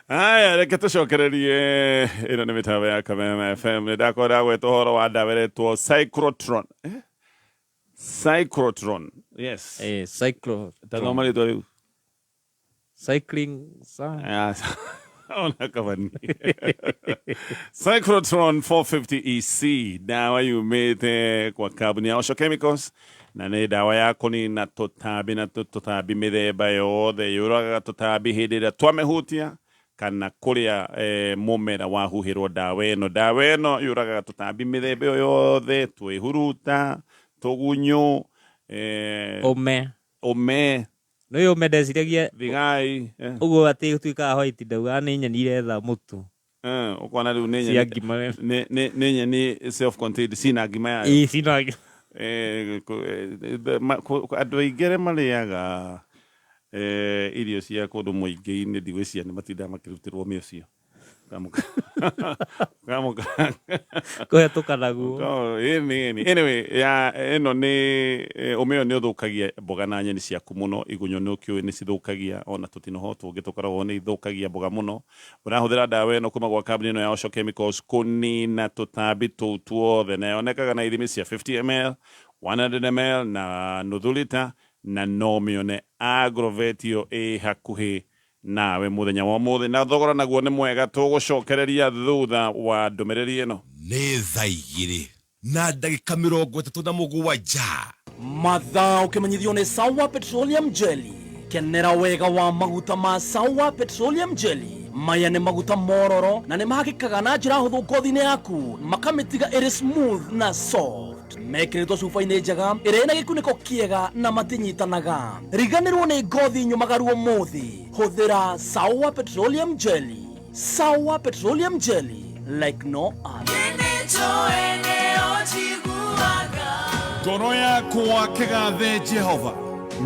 Aya, reke tũcokererie ĩno nĩ mĩtambo ya Kameme FM. Nĩ ndakorwo ndagweta ũhoro wa ndawa ĩretwo Cyclotron. Eh? Cyclotron. Yes. Eh, cyclotron. Tathoma rĩtwa rĩu. Cycling sa. Ah, ona kabani. Cyclotron 450 EC ndawa yumĩte kwa kambuni ya Osho Chemicals na nĩ ndawa ya kũnina tũtambi na tũtambi mĩthemba yothe, yũragaga tũtambi hĩndĩ ĩrĩa twamĩhutia kana kũrĩa mũmera wahuhĩrwo ndawa ĩno. Ndawa ĩno yũragaga tũtambi mĩthemba ĩyo yothe, twĩhuruta, tũgunyũ, ũme, ũme. Nĩ ũme ndeciragia thigai ũguo atĩ ũtuĩkaga white, ndaugaga nĩ nyeni iretha mũtu. Ũkona rĩu nĩ cia nyeni ngima. Nĩ nyeni self contained cina ngima yayo. Ĩĩ, cina ngima. Andũ aingĩ arĩa marĩaga irio cia kũndũ mũingĩ-inĩ ndigwĩciria nĩ matindaga makĩrutĩrwo mĩũcio. Kũhetũka naguo. Ĩni. Anyway, ya ĩno nĩ ũme ũyũ nĩ ũthũkagia mboga na nyeni ciaku mũno. Igunyũ nĩ ũkĩũĩ nĩ cithũkagia, ona tũtinoho tũngĩ tũkoragwo nĩ ithũkagia mboga mũno. Ũrahũthĩra ndawa ĩno kuma gwa kambuni ĩno ya Osho Chemicals kũnina tũtambi tũu tuothe, na yonekaga na ithimi cia 50 ml, 100 ml na nuthu lita, na no mĩone Agrovet ĩyo ĩ hakuhĩ nawe mũthenya wa ũmũthĩ, na thogora naguo nĩ mwega. Tũgũcokereria thutha wa ndũmĩrĩri ĩno. Nĩ thaa 2:37. Mathaa ũkĩmenyithio nĩ Sawa Petroleum Jelly. Kenera wega wa maguta ma Sawa Petroleum Jelly. Maya nĩ maguta mororo na nĩ mahakĩkaga na njĩra hũthũ ngothi-inĩ yaku, makamĩtiga ĩrĩ smooth na soft. Mekĩrĩtwo cuba-inĩ njega ĩrĩa ĩna gĩkunĩko kĩega na matinyitanaga. Riganĩrwo nĩ ngothi nyũmagaru ũmũthĩ. Hũthĩra Sawa Petroleum Jelly. Sawa Petroleum Jelly, like no other. Ngoro yakwa kĩgathe Jehova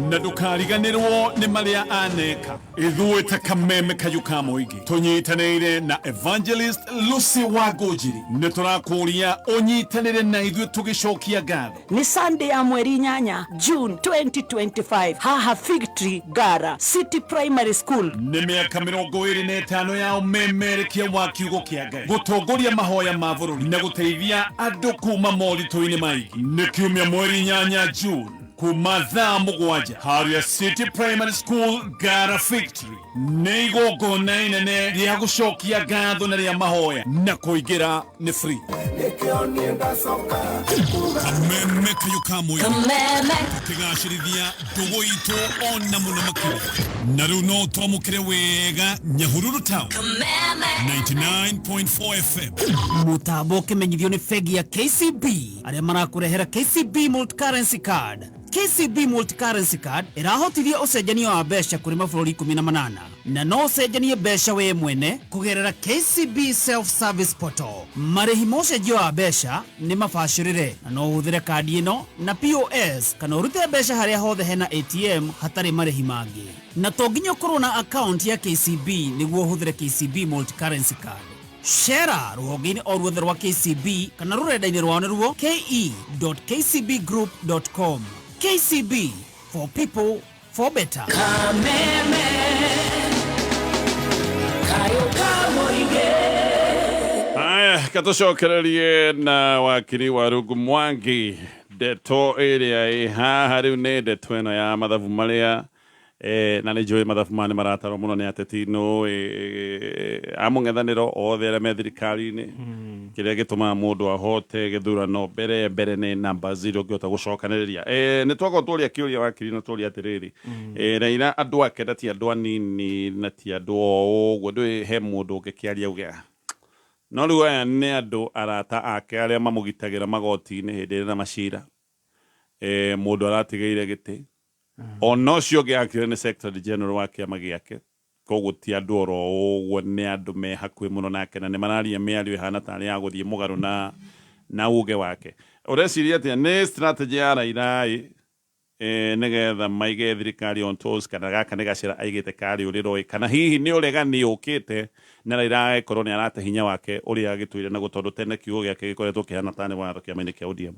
na ndũkariganĩrwo nĩ marĩa aneka. Ithuĩ ta Kameme Kayũ ka mũingĩ tũnyitanĩire na Evangelist Lucy Wangũnjiri nĩ tũrakũria ũnyitanĩre na ithuĩ tũgĩcokia ngatho. Nĩ Sunday ya mweri 8 June 2025 haha Fig Tree Ngara City Primary School. Nĩ mĩaka 25 ya ũmemerekia wa kiugo kĩa Ngai, gũtongoria mahoya ma bũrũri na gũteithia andũ kuma moritũ-inĩ maingĩ. Nĩ kiumia mweri 8 June kuma thaa 7 harĩa City Primary School Ngara Victory. Nĩ igongona inene rĩa gũcokia ngatho na rĩa mahoya, na kũingĩra nĩ free. Kameme Kayũ ka mũingĩ tũkĩgacĩrithia ndũgũ itũ ona mũno makĩria. Na rĩu no twamũkĩre wega Nyahururu Town 99.4 FM. Mũtambo ũkĩmenyithio nĩ bengi ya KCB arĩa marakũrehera KCB Multi-Currency Card. KCB Multi-Currency Card ĩrahotithia ũcenjania wa mbeca kũrĩ mabũrũri 18 na no ũcenjanie mbeca we mwene kũgerera KCB Self-Service Portal. Marĩhi ma ũcenjia wa mbeca nĩ mabacĩrĩre na no ũhũthĩre kandi ĩno na POS kana ũrute mbeca harĩa hothe hena ATM hatarĩ marĩhi mangĩ. Na to nginya ũkorwo na account ya KCB nĩguo ũhũthĩre KCB Multi-Currency Card. Cera rũhonge-inĩ o ruothe rwa KCB kana rũrenda-inĩ rwao nĩruo ke.kcbgroup.com. KCB, for people, for better. Kameme Kayũ ka mũingĩ. Aya, katũcokererie na wakiri wa Rungu Mwangi. Ndeto ĩrĩa ĩ haha rĩu nĩ ndeto ĩno ya mathabu marĩa na nĩ njũĩ mathabu maya nĩ maratarwo mũno nĩ ateti no a mũng'ethanĩro othe arĩa me thirikari-inĩ. Kĩrĩa gĩtũmaga mũndũ ahote gĩthurano mbere mbere nĩ namba zero ũngĩhota gũcokanĩrĩria. Nĩ twakorwo tũria kĩũria wakiri na tũria atĩrĩrĩ, Raila andũ ake na ti andũ anini na ti andũ o ũguo, ndũĩ he mũndũ ũngĩkĩaria auge no rĩu aya nĩ andũ arata ake arĩa mamũgitagĩra magoti-inĩ hĩndĩ ĩrĩa na macira. Mũndũ aratigĩire gĩtĩ ona ũcio ũngĩ akire nĩ secretary general wa kĩama gĩake, koguo ti andũ oro ũguo, nĩ andũ me hakuhĩ mũno nake na nĩ mararia mĩario ĩhana tarĩ ya gũthiĩ mũgarũ na uge wake. Ũreciria atĩa nĩ strategy ya Raila ĩ Nĩgetha maige thirikari on toes, kana gaka nĩ gacĩra aigĩte karĩũrĩro, kana hihi nĩ ũregani ũkĩte na Raila agĩkorwo nĩ arate hinya wake ũrĩa agĩtũire naguo, tondũ tene kiugo gĩake gĩkoretwo kĩhana tarĩ watho kĩama-inĩ kĩa ODM?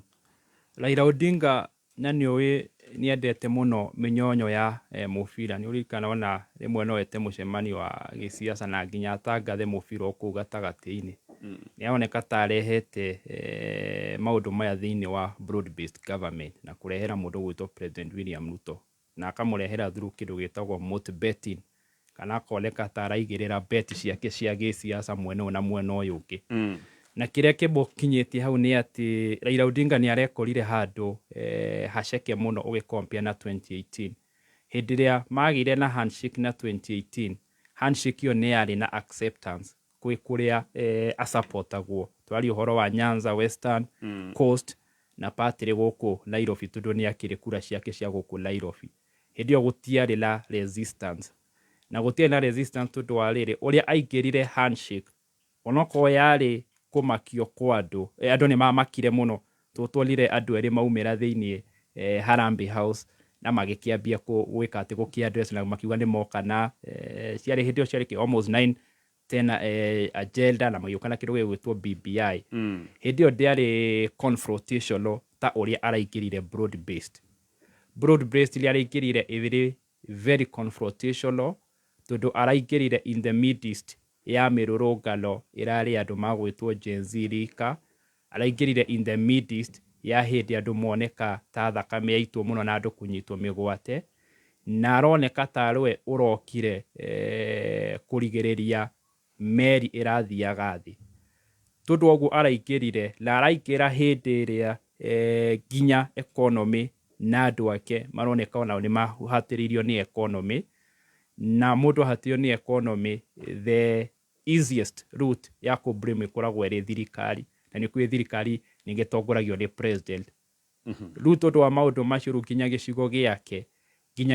Raila Odinga, na nĩ ũĩ nĩ endete mũno mĩnyonyo ya mũbira. Nĩ ũririkana ona rĩmwe no ete mũcemanio wa gĩsiasa na nginya atangathe mũbira o kũu gatagatĩ-inĩ. Nĩ aroneka ta arehete maũndũ maya thĩinĩ wa broad based government na kũrehera mũndũ ũgwĩtwo President William Ruto, na akamũrehera through kĩndũ gĩtagwo moat betting, kana akoneka ta araigĩrĩra bet ciake cia gĩsiasa mwena ũyũ na mwena ũyũ ũngĩ. Na kĩrĩa kĩmũkinyĩtie hau nĩ atĩ Raila Odinga nĩ arekorire handũ haceke mũno ũgĩcompare na 2018, hĩndĩ ĩrĩa magĩire na handshake. Na 2018 handshake ĩyo nĩ yarĩ na acceptance kwĩ kũrĩa asupportagwo. Twaria ũhoro wa Nyanza, Western, Coast na partly gũkũ Nairobi, tondũ nĩ akĩrĩ kura ciake cia gũkũ Nairobi. Hĩndĩ ĩyo gũtiarĩ na resistance, na gũtiarĩ na resistance tondũ wa rĩrĩ, ũrĩa aingĩrire handshake, onokorwo yarĩ kũmakio kwa andũ, andũ nĩ mamakire mũno tondũ tuonire andũ erĩ maumĩra thĩiniĩ Harambee House na magĩkĩambia gwĩka atĩ gũkĩ address na makiuga nĩ moka na ciarĩ hĩndĩ ĩyo ciarĩ almost 9 10 agenda, na magĩũka na kĩndũ gĩgwĩtwo BBI. Hĩndĩ ĩyo ndĩarĩ confrontational ta ũrĩa araingĩrire broad based. Broad based iria araingĩrire ĩrĩ very confrontational, tondũ araingĩrire in the midst ya mĩrũrũngano ĩrarĩ andũ magwĩtwo Gen Z rika. Araingĩrire in the midst ya hĩndĩ andũ moneka ta thakame yaitwo mũno na andũ kũnyitwo mĩgwate, na aroneka tarĩ ũrokire kũrigĩrĩria meri ĩrathiaga thĩ. Tondũ ũguo araingĩrire na araingĩra hĩndĩ ĩrĩa nginya economy na andũ ake maroneka onao nĩ mahatĩrĩirio nĩ economy, na mũndũ ahatĩrĩirio nĩ economy, the easiest route ya kũ blame ĩkoragwo ĩrĩ thirikari, na nĩ kwĩ thirikari ningĩ ĩtongoragio nĩ president. Rĩu tondũ wa maũndũ macio, rĩu nginya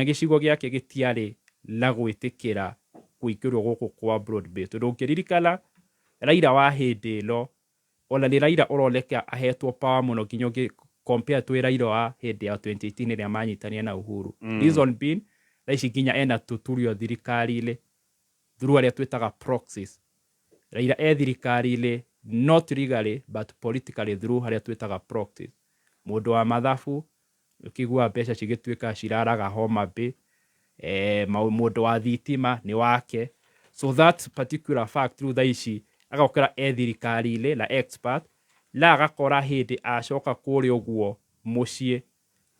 gĩcigo gĩake gĩtiarĩ na gwĩtĩkĩra kũingĩrwo gũkũ kwa broad base, tondũ ũngĩririkana Raila wa hĩndĩ ĩno, ona nĩ Raila ũroneka ahetwo power mũno nginya ũngĩ compare twĩ Raila wa hĩndĩ ya 2018 ĩrĩa manyitanire na Uhuru. Reason being, thaa ici nginya ena tuturio thirikari-inĩ through arĩa twĩtaga proxies. Raila e thirikari-inĩ not legally but politically through harĩa twĩtaga proxies. Mũndũ wa mathabu ũkĩigua mbeca cigĩtuĩka ciraraga Homa Bay, mũndũ wa thitima nĩ wake. So that particular fact, rĩu thaa ici agokera e thirikari-inĩ na expert, na agakora hĩndĩ acoka kũrĩa ũguo mũciĩ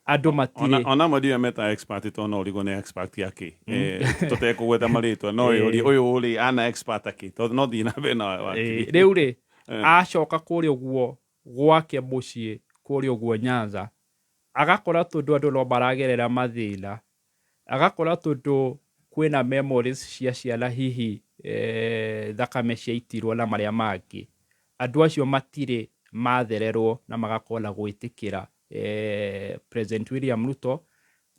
andũ matirĩ Ona amwe ndiũĩ meta expert, tondũ no ũrigwo nĩ expert akĩ. Tũtekũgweta marĩtwa, no ũyũ ũyũ rĩ ana expert akĩ, tondũ no thiĩ na mbere na wakiri. Rĩu rĩ, acoka kũrĩa ũguo gwake mũciĩ kũrĩa ũguo Nyanza, agakora tondũ andũ no maragerera mathĩna, agakora tondũ kwĩna memories cia ciana hihi thakame ciaitirwo na marĩa mangĩ, andũ acio matirĩ mathererwo na magakorwo na gwĩtĩkĩra President William Ruto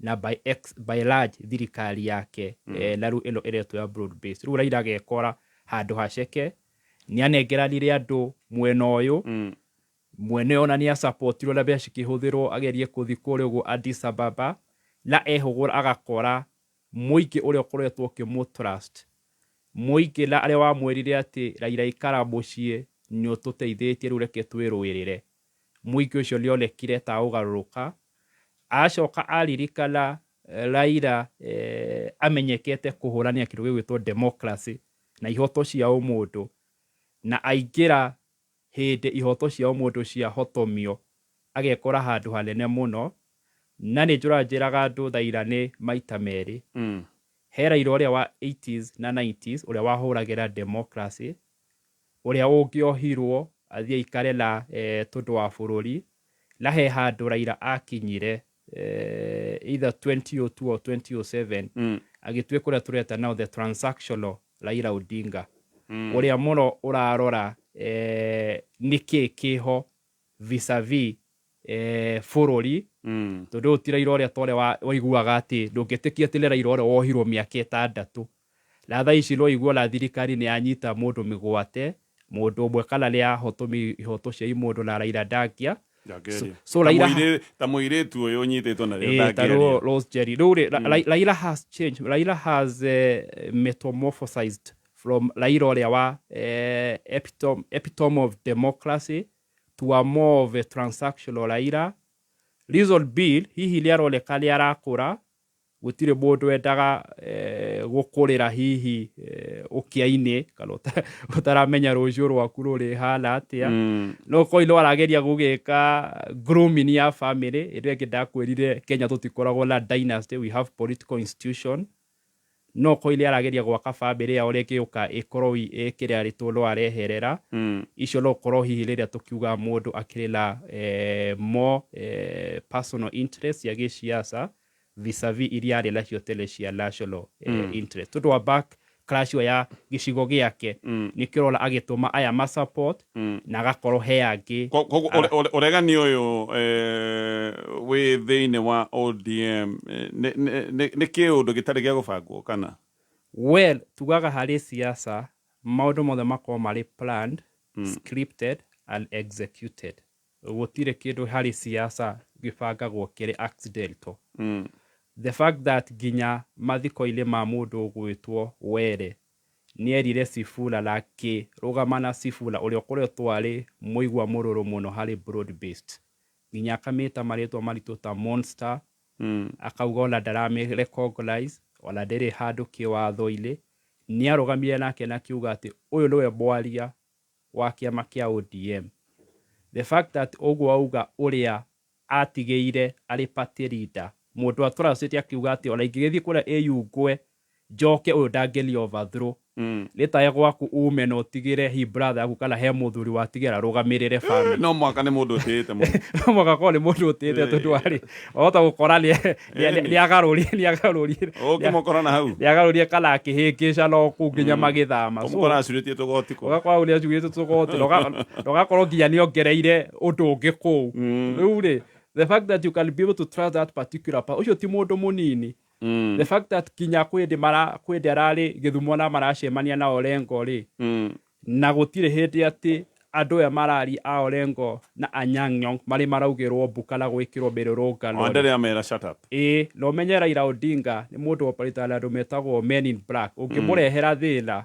na by large thirikari yake. Na rĩu ĩno ĩretwo ya broad base, rĩu Raila agekora handũ haceke. Nĩ anengeranire andũ mwena ũyũ, mwene ona nĩ asapotirwo na mbeca cikĩhũthĩrwo agerie kũthi kũrĩa ũguo Addis Ababa, na ehũgũra agakora mũingĩ ũrĩa ũkoretwo ũkĩmũ trust, mũingĩ na arĩa wamwĩrire atĩ Raila ikara mũciĩ, nĩ ũtũteithĩtie, rĩu reke twĩrũĩrĩre, mũingĩ ũcio nĩ onekire ta ũgarũrũka. Acoka aririkana Raila amenyekete kũhũrania kĩndũ gĩgwĩtwo democracy na ihoto cia ũmũndũ, na aingĩra hĩndĩ ihoto cia ũmũndũ ciahotomio, agekora handũ hanene mũno. Na nĩ njũra njĩraga andũ Raila nĩ maita merĩ. He Raila ũrĩa wa 80s na 90s, ũrĩa wahũragĩra democracy, ũrĩa ũngĩohirwo athiĩ aikare na tondũ wa bũrũri. Na he handũ Raila akinyire either 2002 or 2007, agĩtuĩka ũrĩa tũreta now the transactional Raila Odinga, ũrĩa mũno ũrarora nĩkĩ kĩho vis-a-vis bũrũri, tondũ ũyũ ti Raila ũrĩa ta ũrĩa waiguaga atĩ ndũngĩtĩkia atĩ nĩ Raila ũrĩa wohirwo mĩaka 6. Na thaa ici no igue ona thirikari nĩ yanyita mũndũ mĩgwate, mũndũ ũmwe, kana nĩ yahotomia ihoto cia imũndũ, na Raila ndangia So Raila ta mũirĩtu ũyũ ũnyitĩtwo na rĩo ta Rose Jerry rĩu rĩ, Raila has changed. Raila has metamorphosized from Raila ũrĩa wa epitome of democracy to a more of a transactional Raila. Reason being, hihi nĩ aroneka nĩ arakũra, gũtirĩ mũndũ wendaga gũkũrĩra hihi ũkĩa-inĩ kana ũtaramenya rũciũ rwaku rũrĩhana atĩa. No koi no arageria gũgĩka grooming ya family ĩrĩa ĩngĩ. Ndakwĩrire Kenya tũtikoragwo na dynasty, we have political institution. No koi nĩ arageria gwaka family yao ũrĩa ĩngĩũka ĩkorwo ĩkĩrĩa rĩtwo no areherera. Icio no ũkorwo hihi rĩrĩa tũkiuga mũndũ akĩrĩ na more personal interest ya gĩciaca vis-a-vis iria arĩ nacio tene cia national interest, tondũ wa back clash ĩyo ya gĩcigo gĩake. Nĩkĩo ũrona agĩtũma aya ma support na agakorwo he angĩ. Koguo ũregani ũyũ wĩ thĩinĩ wa ODM nĩ kĩũndũ gĩtarĩ gĩa gũbangwo kana? Well, tugaga harĩ siasa maũndũ mothe makorwo marĩ planned, scripted and executed. Gũtirĩ kĩndũ harĩ siasa gĩbangagwo kĩrĩ accidental. The fact that nginya mathiko-inĩ ma mũndũ ũgwĩtwo Were nĩerire Sifuna na akĩrũgama na Sifuna ũrĩa ũkoretwo arĩ mũigua mũrũrũ mũno harĩ broad based, nginya akamĩta marĩtwa maritũ ta monster, akauga ona ndaramĩ recognize, ona ndĩrĩ handũ kĩwatho-inĩ. Nĩ arũgamire nake na akiuga atĩ ũyũ nĩwe mwaria wa kĩama kĩa ODM. The fact that ũguo auga ũrĩa atigĩire arĩ party leader, mũndũ atũracĩte akiuga atĩ ona ingĩgĩthiĩ kũrĩa ĩyungwe njoke, ũyũ ndangĩni overthrow. Rĩtae gwaku ume na ũtigĩre hi brother yaku kana he mũthuri watigĩra arũgamĩrĩre family. No mwaka nĩ mũndũ ũtĩĩte mũno. No mwaka korwo nĩ mũndũ ũtĩĩte, tondũ arĩ wahota gũkora nĩ agarũrire. Ũngĩmũkora na hau. Nĩ agarũrire kana akĩhĩngĩca no kũu nginya magĩthama. So, ũmũkora acurĩtie tũgoti kũu. Ũgakora ũrĩa acurĩtie tũgoti na ũgakorwo nginya nĩ ongereire ũndũ ũngĩ kũu. Rĩu rĩ, the fact that you can be able to trust that particular person, ũcio ti mũndũ mũnini. The fact that nginya kwĩndĩ mara kwĩndĩ ararĩ gĩthumo na maracemania na Orengo rĩ, na gũtirĩ hĩndĩ atĩ andũ aya marari a Orengo na Anyang' Nyong'o marĩ maraugĩrwo mbu kana gwĩkĩrwo mĩrũrũngano rĩ. Wandere amera shut up. Ĩĩ, na ũmenye Raila Odinga nĩ mũndũ operĩtaga na andũ metagwo men in black. Ũngĩmũrehera thĩna,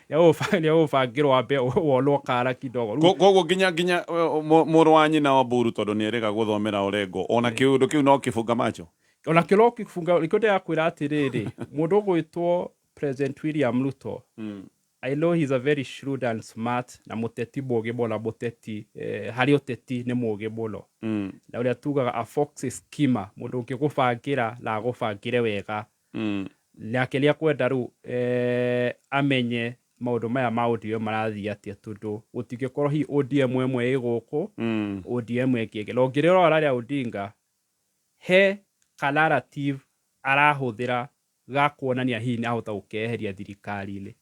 nĩegũbangĩrwo ambe wonwo kara kidogo. Koguo nginya mũrũ wa nyina wa Mburu, tondũ nĩ erĩga gũthomera Orengo, ona kĩũndũ kĩu no kĩbunga macho. Ona kĩo no kĩbunga. Nĩkĩo ndĩrakwĩra atĩrĩrĩ, mũndũ ũgwĩtwo President William Ruto, I know he's a very shrewd and smart na mũteti mũũgĩ mũno, mũteti harĩ ũteti nĩ mũũgĩ mũno, na ũrĩa tugaga a fox schemer, mũndũ ũngĩgũbangĩra na agũbangĩre wega. Nake nĩ akwenda rĩu amenye maũndũ maya ma ODM marathiĩ atĩa, tondũ gũtingĩkorwo hihi ODM ĩmwe ĩ gũkũ, ODM ĩngĩ ĩngĩ. Na ũngĩrora Raila Odinga he ka narrative arahũthĩra ga kuonania hihi nĩ ahota gũkeheria thirikari-inĩ.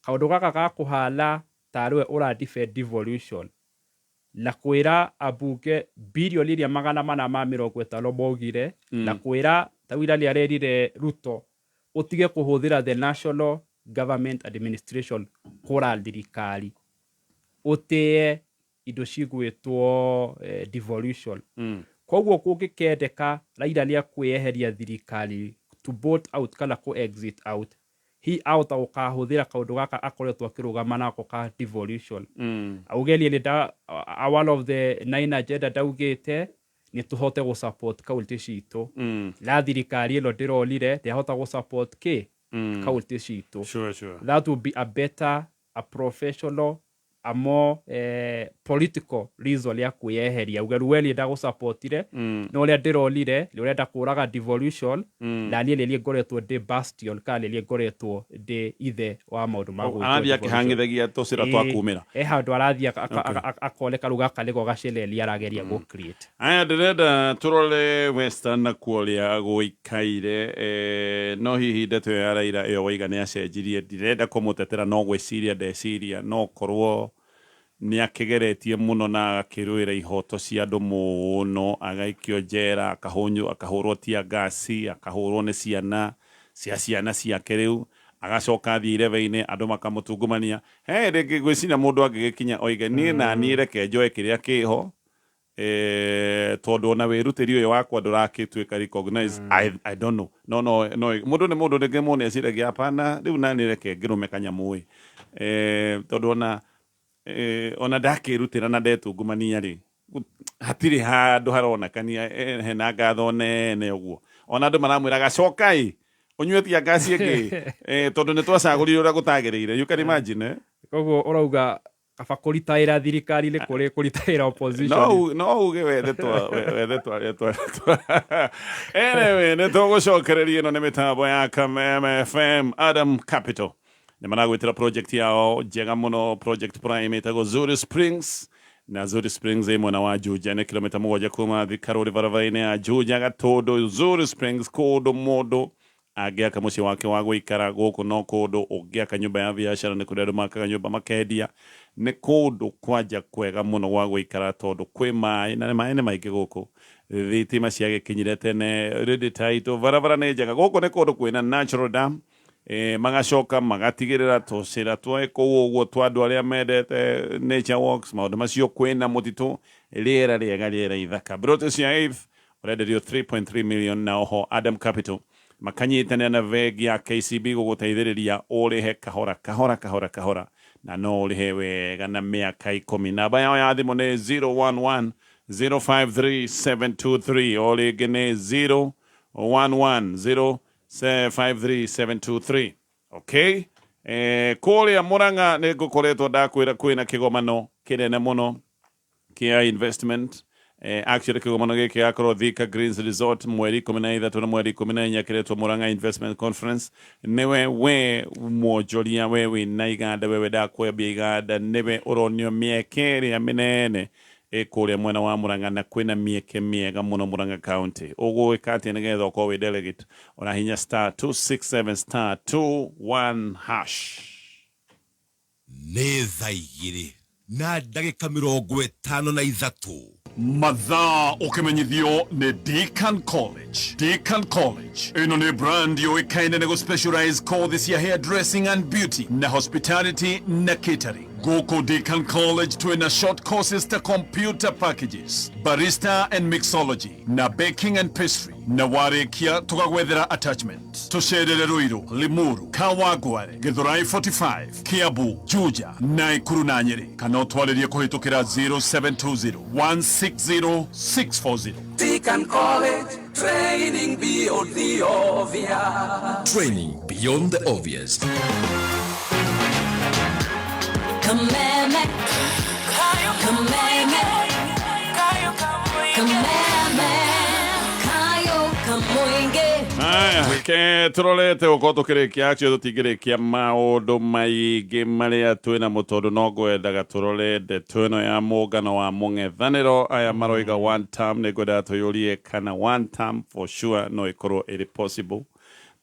Kaũndũ gaka ga kũhana tarĩ we ũra defend devolution na kwĩra ambunge birioni iria 450 maugire, na kwĩra tawira nĩ arerire Ruto ũtige kũhũthĩra the national government administration kũra thirikari, ũtĩe indo cigwĩtwo devolution. Koguo kũngĩkendeka Raila nĩ akwĩyeheria thirikari to vote out kana kũ exit out, hi ahota gũkahũthĩra kaũndũ gaka akoretwo akĩrũgama nako ka devolution. Auge niĩ nĩ nda one of the nine agenda ndaugĩte nĩ tũhote gũ support kaunti citũ, na thirikari ĩno ndĩronire ndĩahota gũ support kĩ kaunti citũ. That would be a better, a professional, a more political reason ya kwĩyeheria, uge rĩu we niĩ ndagũsupportire, no ũrĩa ndĩronire nĩ ũrenda kũraga devolution, na niĩ nĩ niĩ ngoretwo ndĩ bastion kana nĩ niĩ ngoretwo ndĩ ithe wa maũndũ ma gwĩtwo Arathiĩ devolution. Akĩhang'ithagia tũcĩra twa kumĩra. He handũ arathiĩ akoneka rĩu gaka nĩko gaceneri arageria gũ create. Aya, ndĩrenda tũrore Western na kuo ũrĩa gũikaire, no hihi ndeto ĩyo ya Raila ĩyo waiga nĩ acenjirie, ndirenda kũmũtetera, no gwĩciria ndeciria no korwo nĩ akĩgeretie mũno na agakĩrũĩra ihoto cia andũ mũno, agaikio njera, akahũnywo, akahũrwo tia ngasi, akahũrwo nĩ ciana cia ciana ciake, rĩu agacoka athiĩ irebe-inĩ andũ makamũtungumania. He rĩngĩ ngwĩciria mũndũ angĩgĩkinya oige niĩ na niĩ reke njoe kĩrĩa kĩho. Tondũ ona wĩrutĩri ũyũ wakwa ndũrakĩtuĩka recognize. I don't know, no no no mũndũ nĩ mũndũ, rĩngĩ mũndũ nĩeciragia hapana, rĩu nani reke ngĩrũme kanyamũ ĩ, tondũ ona ona ndakĩrutĩra na ndetungumania rĩ, hatirĩ handũ haronekania hena ngatho nene ũguo. Ona andũ maramwĩraga cokai ũnyue tia ngasi ĩngĩ, tondũ nĩ twacagũrire ũrĩa gũtagĩrĩire. You can imagine, eh? Koguo ũrauga kaba kũritaĩra thirikari-inĩ kũrĩ kũritaĩra opposition? No uge wethe twa wethe twa twa. Anyway, nĩ tũgũcokereria. Ĩno nĩ mĩtambo ya Kameme FM. Adam Capital nĩ maragwĩtĩra project yao njega mũno, project prime ĩtagwo Zuri Springs, na Zuri Springs ĩ mwena wa Juja, nĩ kilomita 7 kuma Thika Road, barabara-inĩ ya Juja Gatũndũ. Zuri Springs, kũndũ mũndũ angĩaka mũciĩ wake wa gũikara. Gũkũ no kũndũ ũngĩaka nyũmba ya biacara, nĩ kũrĩa andũ makaga nyũmba makendia. Nĩ kũndũ kwanja kwega mũno gwa gũikara tondũ kwĩ maĩ, na maĩ nĩ maingĩ gũkũ, thitima ciagĩkinyire tene, rĩndĩ taitũ, barabara nĩ njega. Gũkũ nĩ kũndũ kwĩna natural dam, magacoka magatigĩrĩra tũcĩra twa kũu ũguo twa andũ arĩa mendete nature walks, maũndũ macio. Kwĩna mũtitũ, rĩera rĩega, rĩera ithaka. Broti cia eighth ũrenderio 3.3 million, na oho Adam Capital makanyitanĩra na bengi ya KCB gũgũteithĩrĩria ũrĩhe kahora kahora kahora kahora, na no ũrĩhe wega na mĩaka 10. Namba yao ya thimũ nĩ 011 053 723, o rĩngĩ nĩ 011 053 723. Okay, kũrĩa Mũrang'a nĩ ngũkoretwo ndakwĩra kwĩna kĩgomano kĩnene mũno kĩa investment. Actually kĩgomano gĩkĩ gĩgakorwo Thika Greens Resort mweri 13 na mweri 14, kĩretwo Murang'a Investment Conference. Nĩwe we mwonjoria, we wĩna iganda, we wendaga kwambia iganda, nĩwe ũronio mĩeke ĩrĩa mĩnene ĩ kũrĩa mwena wa Murang'a, na kwĩna mĩeke mĩega mũno Murang'a County. Ũgũĩka atĩa nĩgetha ũkorwo wĩ delegate? Ũrahinya star 267 star 21 hash. Nĩ thaa 2:53. Mathaa ũkĩmenyithio nĩ Deacon College. Deacon College ĩno nĩ brand yũĩkaine nĩ gũspecialize kothi cia hairdressing and beauty na hospitality na catering. Gũkũ Deacon College twĩna short courses ta computer packages, barista and mixology na baking and pastry, na warĩkia tũgagwethera attachment. Tũcerere Ruiru, Limuru, Kawangware, Githurai 45, Kiambu, Juja, Naikuru na Nyeri, kana ũtwarĩrie kũhĩtũkĩra 0720 160 640. Deacon College, training beyond the obvious. Training beyond the obvious. Kameme, kameme, kameme, kayo kamuinge. Aya, ke turorete gukorwo tukirikia. Actually tutingirikia maundu maingi maria twinamo tondu no ngwendaga turore ndeto ĩno ya mũngano wa mũng'ethanĩro. Aya maroiga one term. Nĩ ngwendaga tũyũrie kana one term for sure no ĩkorwo ĩrĩ possible,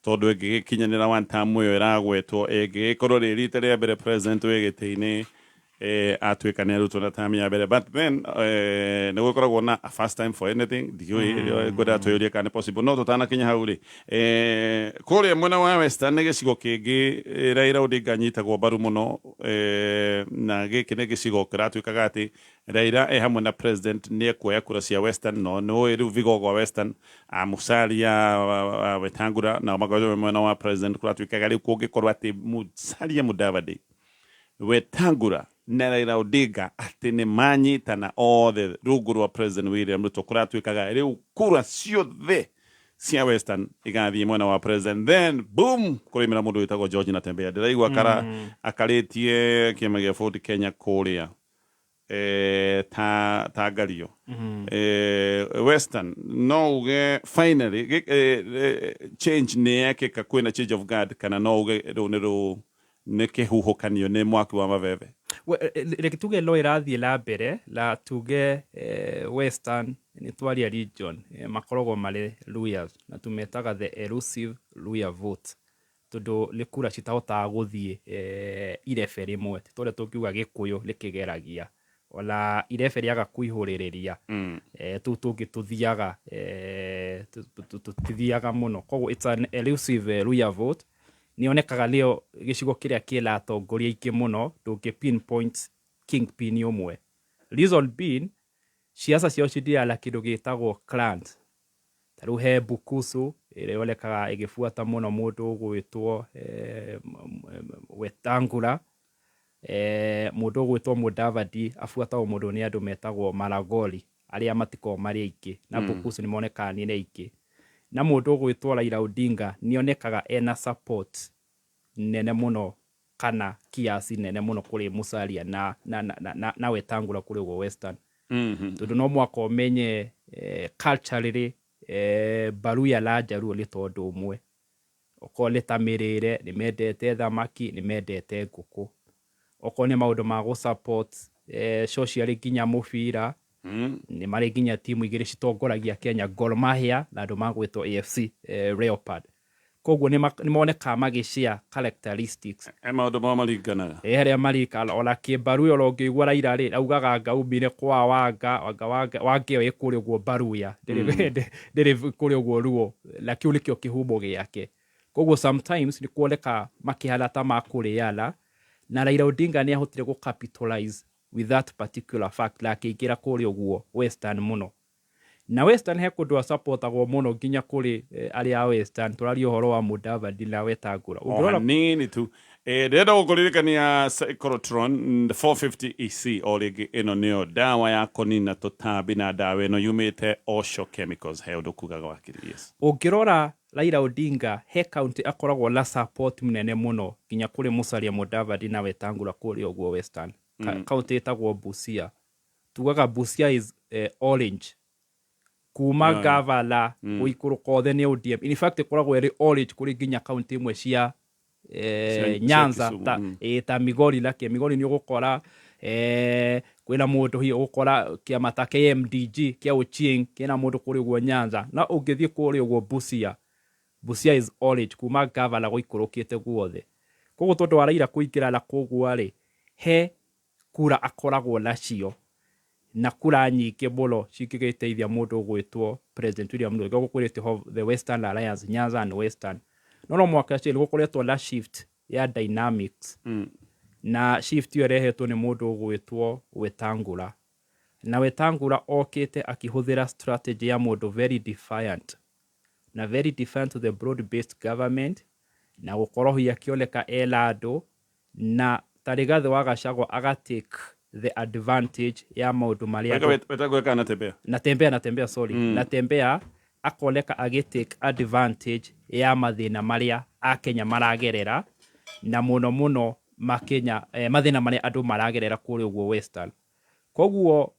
tondũ ĩngĩgĩkinyanĩra one term ĩyo ĩragwetwo, ĩngĩgĩkorwo rĩ rita rĩa mbere president wĩ gĩtĩ-inĩ atuĩka nĩ arutwo na term ya mbere. But then nĩ gũkoragwo na a first time for anything. Ndiũĩ, ngwendaga twĩyũrie kana nĩ possible. No tũtanakinya hau rĩ, kũrĩa mwena wa Western nĩ gĩcigo kĩngĩ Raila Odinga anyitagwo mbaru mũno, na gĩkĩ nĩ gĩcigo kĩratuĩkaga atĩ Raila e hamwe na president nĩ ekuoya kura cia Western. No nĩ ũĩ rĩu vigogo wa Western a Musalia, Wetangula, nao makoragwo mwena wa president. Kũratuĩkaga rĩu kũngĩkorwo atĩ Musalia Mudavadi, Wetangula na Raila Odinga atĩ nĩ manyitana othe rungu rwa President William Ruto, kũratuĩkaga rĩu kura ciothe cia Western igathiĩ mwena wa president. Then boom, kũrĩmĩra mũndũ wĩtagwo George Natembeya, ndĩraigua akara akarĩtie kĩama gĩa Ford Kenya kũrĩa ta ngario Western. No uge finally change nĩ yekĩka, kwĩna change of guard, kana no uge rĩu nĩ rũ nĩ kĩhuhũkanio, nĩ mwaki wa mabebe? Reke tuge no ĩrathiĩ na mbere la tuge Western nĩ twaria region, makoragwo marĩ Luyas, na tũmetaga the elusive Luya vote, tondũ nĩ kura citahotaga gũthiĩ irebe rĩmwe. Ti ta ũrĩa tũngiuga Gĩkũyũ rĩkĩgeragia, ona irebe rĩaga kũihũrĩrĩria, tũu tũngĩ tũthiaga, tũtithiaga mũno. Koguo it's an elusive Luya vote. Nĩyonekaga nĩyo gĩcigo kĩrĩa kĩna atongoria aingĩ mũno, ndũngĩ pinpoint kingpin ũmwe, reason being Ciaca ciao cithiaga na kĩndũ gĩtagwo clans. Ta rĩu he Bukusu ĩrĩa yonekaga ĩgĩbuata mũno mũndũ ũgwĩtwo Wetangula. Mũndũ ũgwĩtwo Mudavadi abuatagwo mũno nĩ andũ metagwo Maragoli arĩa matikoragwo marĩ aingĩ na Bukusu nĩ monekaga nĩ aingĩ. Na mũndũ ũgwĩtwo Raila Odinga nĩ onekaga ena support nene mũno kana kiasi nene mũno kũrĩ Musalia na Wetangula kũrĩ ũguo Western. Tondũ no mũhaka ũmenye culturally Baluya na Jaluo nĩ tondũ ũmwe. Okorwo nĩ ta mĩrĩre, nĩ mendete thamaki, nĩ mendete ngũkũ. Okorwo nĩ maũndũ ma gũ support socially nginya mũbira, nĩ marĩ nginya timu igĩrĩ citongoragia Kenya, Gor Mahia na andũ magwĩtwo AFC Leopard. Koguo nĩ monekaga magĩ share characteristics. He maũndũ mao maringanaga. Ĩ harĩa marikana ona kĩmbaruya ona ũngĩigua Raila rĩ augaga anga aumire kwa Wanga, anga Wanga ĩyo ĩ kũrĩa ũguo Baruya, ndĩrĩ kũrĩa ũguo Luo, na kĩu nĩkĩo kĩhumo gĩake. Koguo sometimes nĩ kuoneka makĩhana ta makũrĩana, na Raila Odinga nĩ ahotire gũ capitalize with that particular fact na akĩingĩra kũrĩa ũguo Western mũno. Na Western he kũndũ asupportagwo mũno nginya kũrĩ arĩa a Western, tũraria ũhoro wa Mudavadi na Wetangula. O hanini tu. Ndĩrenda gũkũririkania Cyclotron 450 EC o rĩngĩ ĩno nĩyo ndawa ya kũnina tũtambi na ndawa ĩno yumĩte Osho Chemicals. He ũndũ kugaga wakiri. Yes. Ũngĩrora Raila Odinga he county akoragwo na support mũnene mũno nginya kũrĩ Musalia Mudavadi na Wetangula kũrĩa ũguo Western. County ĩtagwo Busia. Tugaga Busia is orange. Kuma gavana gũikũrũka othe nĩ ODM. In fact ĩkoragwo ĩrĩ orange kũrĩ nginya county imwe cia Cia Nyanza Kisumu, ta, ta Migori lake Migori nĩ ũgũkora kwĩna mũndũ hihi ũgũkora kĩama ta KMDG kĩa Ochieng kĩna mũndũ kũrĩa ũguo Nyanza, na ũngĩthiĩ kũrĩa ũguo Busia, Busia is orange kuma gavana gũikũrũkĩte guothe. Koguo tondũ wa Raila kũingĩra na koguo rĩ, he kura akoragwo nacio na kura nyingĩ mũno cingĩgĩteithia mũndũ ũgwĩtwo President William Ruto. Nĩkĩo gũkwĩrĩte ho the Western Alliance, Nyanza and Western. No mwaka ũcio nĩ gũkoretwo na shift ya dynamics. Na shift ĩyo ĩrehetwo nĩ mũndũ ũgwĩtwo Wetangula. Na Wetangula okĩte akĩhũthĩra strategy ya mũndũ very defiant. Na very defiant to the broad based government, na gũkorwo hihi akĩoneka ena andũ, na ta Rigathĩ wa Gachagua aga take the advantage ya maũndũ marĩa Wetangula kana Natembeya? Natembeya, sorry. Natembeya akoneka agĩ take advantage ya mathĩna marĩa akenya maragerera, na mũno mũno makenya mathĩna marĩa andũ maragerera kũrĩa ũguo Western. Koguo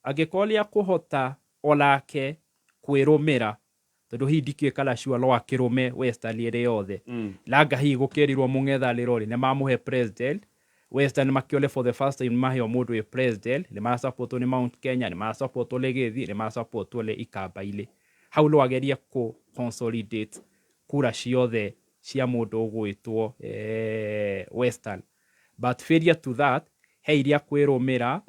angĩkorwo nĩ akũhota onake kwĩrũmĩra, tondũ hihi ndikĩũĩ kana sure no akĩrũme Western ĩrĩ yothe. Nanga hihi gũkĩrirwo mũng'ethanĩro rĩ, nĩ mamũhe president Western makĩone for the first time maheo mũndũ wĩ president, nĩ marasupportwo nĩ Mount Kenya, nĩ marasupportwo nĩ Gĩthii, nĩ marasupportwo nĩ Ikamba-inĩ. Hau no agerie kũ consolidate kura ciothe cia mũndũ ũgwĩtwo Western. But failure to that, he iria kwĩrũmĩra,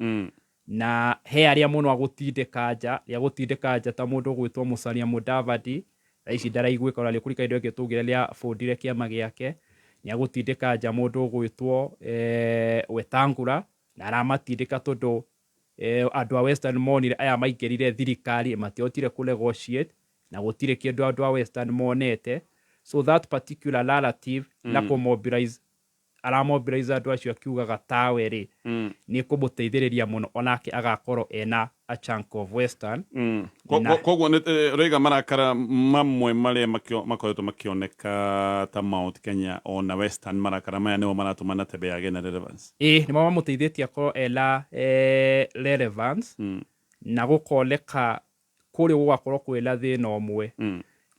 na he arĩa mũno agũtindĩka nja, rĩa gũtindĩka nja ta mũndũ ũgwĩtwo Musalia Mudavadi, thaa ici ndaraiguĩka, ona nĩũkũririkana hĩndĩ ĩyo ĩngĩ twaugire nĩabundire kĩama gĩake, nĩagũtindĩka nja mũndũ ũgwĩtwo Wetangula, na aramatindĩka tondũ andũ a Western monire aya maingĩrire thirikari matiahotire kũ negotiate, na gũtirĩ kĩndũ andũ a Western monete. So that particular narrative na kũ mobilize, aramobilize andũ acio akiugaga tawe rĩ, nĩ kũmũteithĩrĩria mũno onake agakorwo ena a chunk of Western. Koguo nĩ ũraiga marakara mamwe marĩa makoretwo makĩoneka ta Mount Kenya ona Western, marakara maya nĩmo maratũma Natembeya agĩe na relevance. Ĩ nĩmo mamũteithĩtie akorwo ena relevance, na gũkoneka kũrĩa gũgakorwo kwĩna thĩna ũmwe.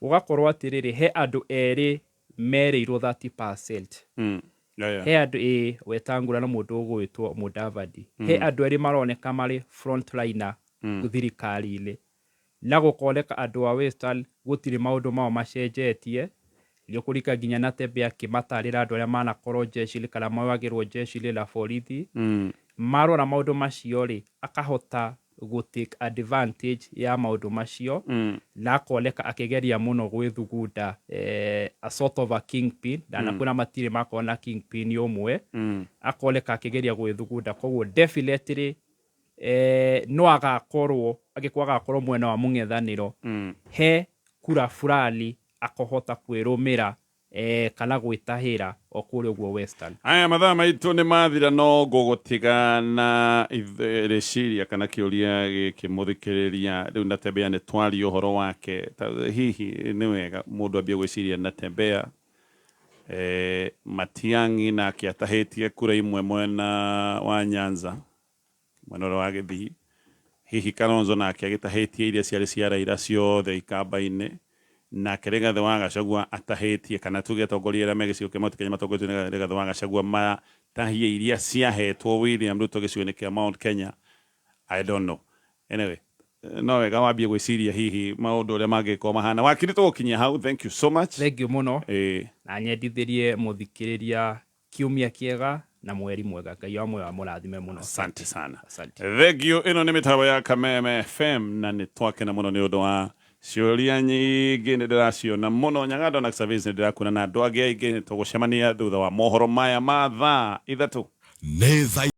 Gũgakorwo atĩrĩrĩ, he andũ erĩ merĩirwo 30%. He andũ ĩ Wetangula na mũndũ ũgwĩtwo Mudavadi. He andũ erĩ maroneka marĩ frontliner thirikari-inĩ, na gũkoneka andũ a Western gũtirĩ maũndũ mao macenjetie. Nĩ ũkũrika nginya Natembeya akĩmatarĩra andũ arĩa manakorwo jeshi-inĩ kana moyagĩrwo jeshi-inĩ na borithi. Marora maũndũ macio rĩ, akahota gũ take advantage ya maũndũ macio, na akoneka akĩgeria mũno gwĩthugunda a sort of a kingpin, na kwĩna matirĩ makorwo na kingpin ũmwe. Akoneka akĩgeria gwĩthugunda, koguo definitely no agakorwo angĩkorwo agakorwo mwena wa mũng'ethanĩro he kura fulani akohota kwĩrũmĩra kana gwĩtahĩra o kũrĩa ũguo Western. Aya, mathaa maitũ nĩ mathira, no ngũgũtiga na rĩciria kana kĩũria gĩkĩ mũthikĩrĩria. Rĩu Natembeya nĩ twaria ũhoro wake. Hihi nĩ wega mũndũ ambie gwĩciria Natembeya, Matiang'i nake atahĩtie kura imwe mwena wa Nyanza, mwena ũrĩa wa Gĩthii, hihi Kalonzo nake agĩtahĩtie iria ciarĩ cia Raila ciothe ikamba-inĩ, nake Rigathĩ wa Gachagua atahĩtie, kana tuge atongoria arĩa me gĩcigo kĩa Mount Kenya matongoretio nĩ Rigathĩ wa Gachagua matahie iria ciahetwo William Ruto gĩcigo-inĩ kĩa Mount Kenya. I don't know. Anyway, no wega wambie gwĩciria hihi maũndũ ũrĩa mangĩkorwo mahana. Wakiri, tũgũkinyia hau. Thank you so much. Thank you mũno. Na nyendithĩrie mũthikĩrĩria kiumia kĩega na mweri mwega. Ngai wa muoyo amũrathime mũno. Asante sana. Asante. Thank you. Ĩno nĩ mĩtambo ya Kameme FM na nĩ twakena mũno nĩ ũndũ wa ciũria nyingĩ, nĩ ndĩraciona mũno. Nyagando na Service nĩ ndĩrakuona na andũ angĩ aingĩ. Nĩ tũgũcemania thutha wa mohoro maya ma thaa 3. Nĩ thaa